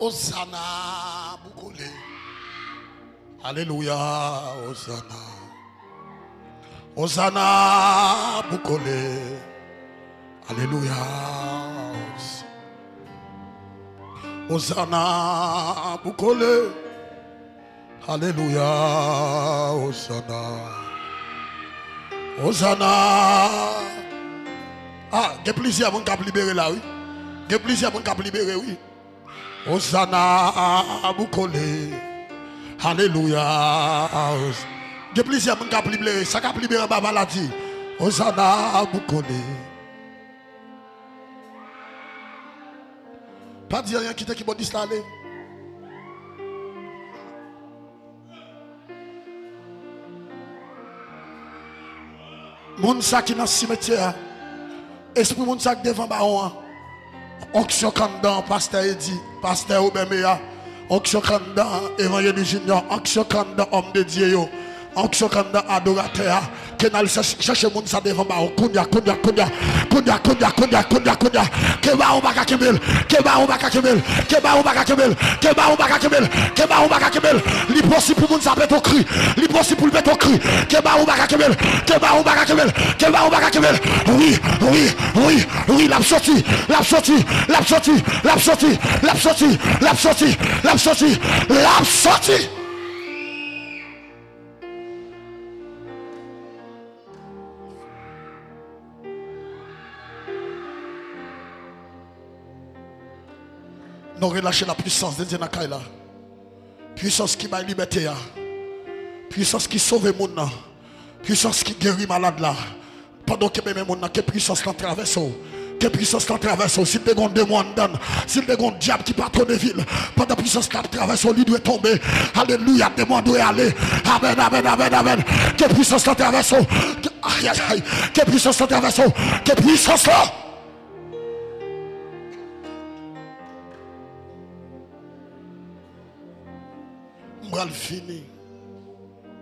Ozana pou kole. Alelouya, Ozana. Ozana pou kole. Alelouya. Ozana pou kole. Alelouya, Ozana. Ozana. Ah, gen plizyè moun k ap libere la, wi. Gen plizyè moun k ap libere, wi. Ozana pou kole. Alelouya. Oz-, gen plizyè moun k ap libere. Sa k ap libere anba maladi. Ozana pou kole. Pa di anyen, kite kibòdis la ale. Moun sa ki nan simetyè a, espri moun sa k devan bawon an, onksyon k anndan pastè Edi, pastè Obè Meya, onksyon k anndan evanjelis Junior, onksyon k anndan òm de Dye yo, onksyon k anndan adoratè a, ke n al chèch-, chèche moun sa devan bawon. Kounye a, kounye a, kounye a. Kounye a, kounye a, kounye a, kounye a, kounye a. Ke bawon pa ka kenbe l. Ke bawon pa ka kenbe l. Ke bawon pa ka kenbe l. Ke bawon pa ka kenbe l. Ke bawon pa ka kenbe l. Li posib pou moun sa pete yon kri. Li posib pou l pete yon kri. Ke bawon pa ka kenbe l. Ke bawon pa ka kenbe l. Ke bawon pa ka kenbe l. Wi, wi, wi, wi, l ap soti. L ap soti. L ap soti. L ap soti. L ap soti. L ap soti. L ap soti. L ap soti. Nou relache la puissance de Dieu nan kay la. Pwisans ki bay libète a. Pwisans ki sove moun nan. Pwisans ki geri malad la. Pandan w kenbe men moun nan, ke pwisans lan travèse w. Ke pwisans lan travèse w. Si l te gon demon anndan l, si l te gon dyab ki patwone vi l, pandan pwisans lan ap travèse w, li dwe tonbe. Alelouya, demon an dwe ale. Amèn, amèn, amèn, amèn. Ke pwisans lan travèse w. Ke, ay, ay, ay. Ke pwisans lan travèse w. Ke pwisans lan. M pral fini.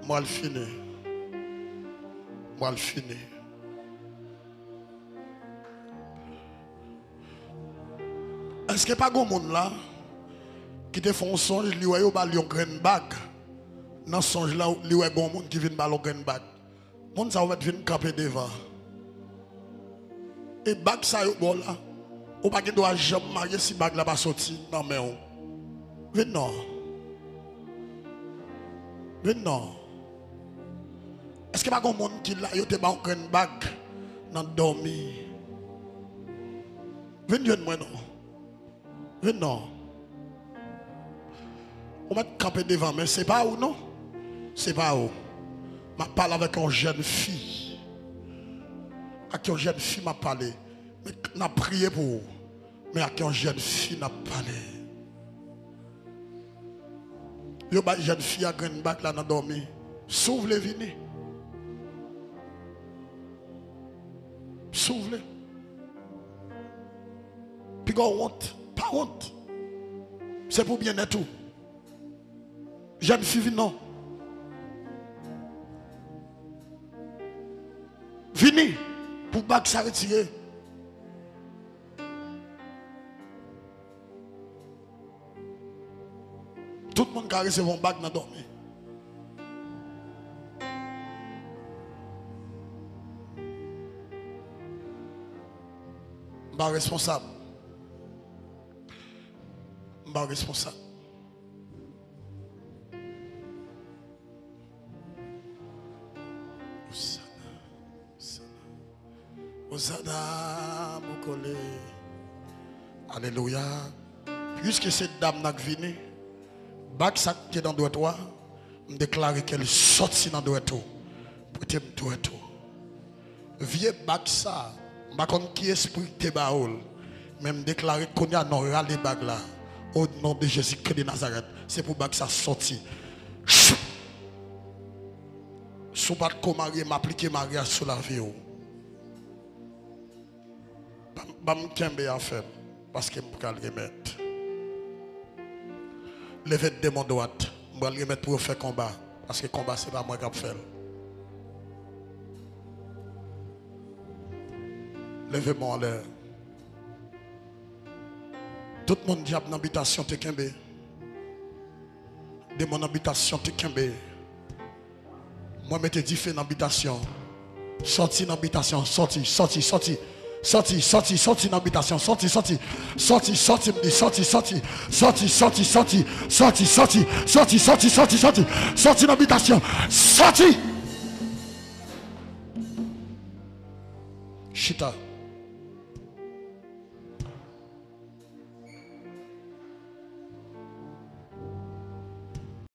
M pral fini. M pral fini. Èske pa gon moun la ki te fè yon sonj, li wè yo ba l yon grenn bag? Nan sonj la, li wè gon moun ki vin ba l yon grenn bag. Moun sa yo mèt vin kanpe devan. E bag sa yo ba w la, ou pa gen dwa janm marye si bag la pa soti nan men w. Vin non. Vin non. Èske pa gon moun ki la, yo te ba w grenn bag nan dòmi? Vin jwenn mwen non. Vin non. Ou mèt kanpe devan, men se pa ou non. Se pa ou. M ap pale avèk yon jèn fi. Ak yon jèn fi m ap pale. Men n ap priye pou ou. Men ak yon jèn fi n ap pale. Yo bay jèn fi a grenn bag la nan dòmi. Si w vle vini. Si w vle. Piga w wont. Pa wont. Se pou byennèt ou. Jèn fi vin non. Vini pou bag sa retire. Tout moun ka resevwa yon bag nan dòmi. M pa responsab. M pa responsab. Osana, Osana, Osana, Bokole. Alelouya. Piske se dam nan k vini, bag sa k te nan dwèt ou a, m deklare ke l sòti nan dwèt ou. Prete m dwèt ou. Vye bag sa, m pa konn ki espri ki te ba ou l, men m deklare kounye a non rale bag la. O non de Jezi Kri de Nazarèt, se pou bag sa sòti. Si w pa t ko marye, m aplike maryaj sou lavi w. Ban m, ban m kenbe afè m, paske m pral remèt. Leve demon dwat, m pral remèt pou yo fè konba, paske konba se pa mwen k ap fè l. Leve men w anlè. Tout moun dyab nan bitasyon te kenbe. Demon nan bitasyon te kenbe. Mwen mete dife nan bitasyon. Sòti nan bitasyon, sòti, sòti, sòti. Sòti, sòti, sòti nan bitasyon, sòti, sòti. Sòti, sòti, m di sòti, sòti. Sòti, sòti, sòti. Sòti, sòti, sòti, sòti, sòti, sòti. Sòti nan bitasyon, sòti. Chita.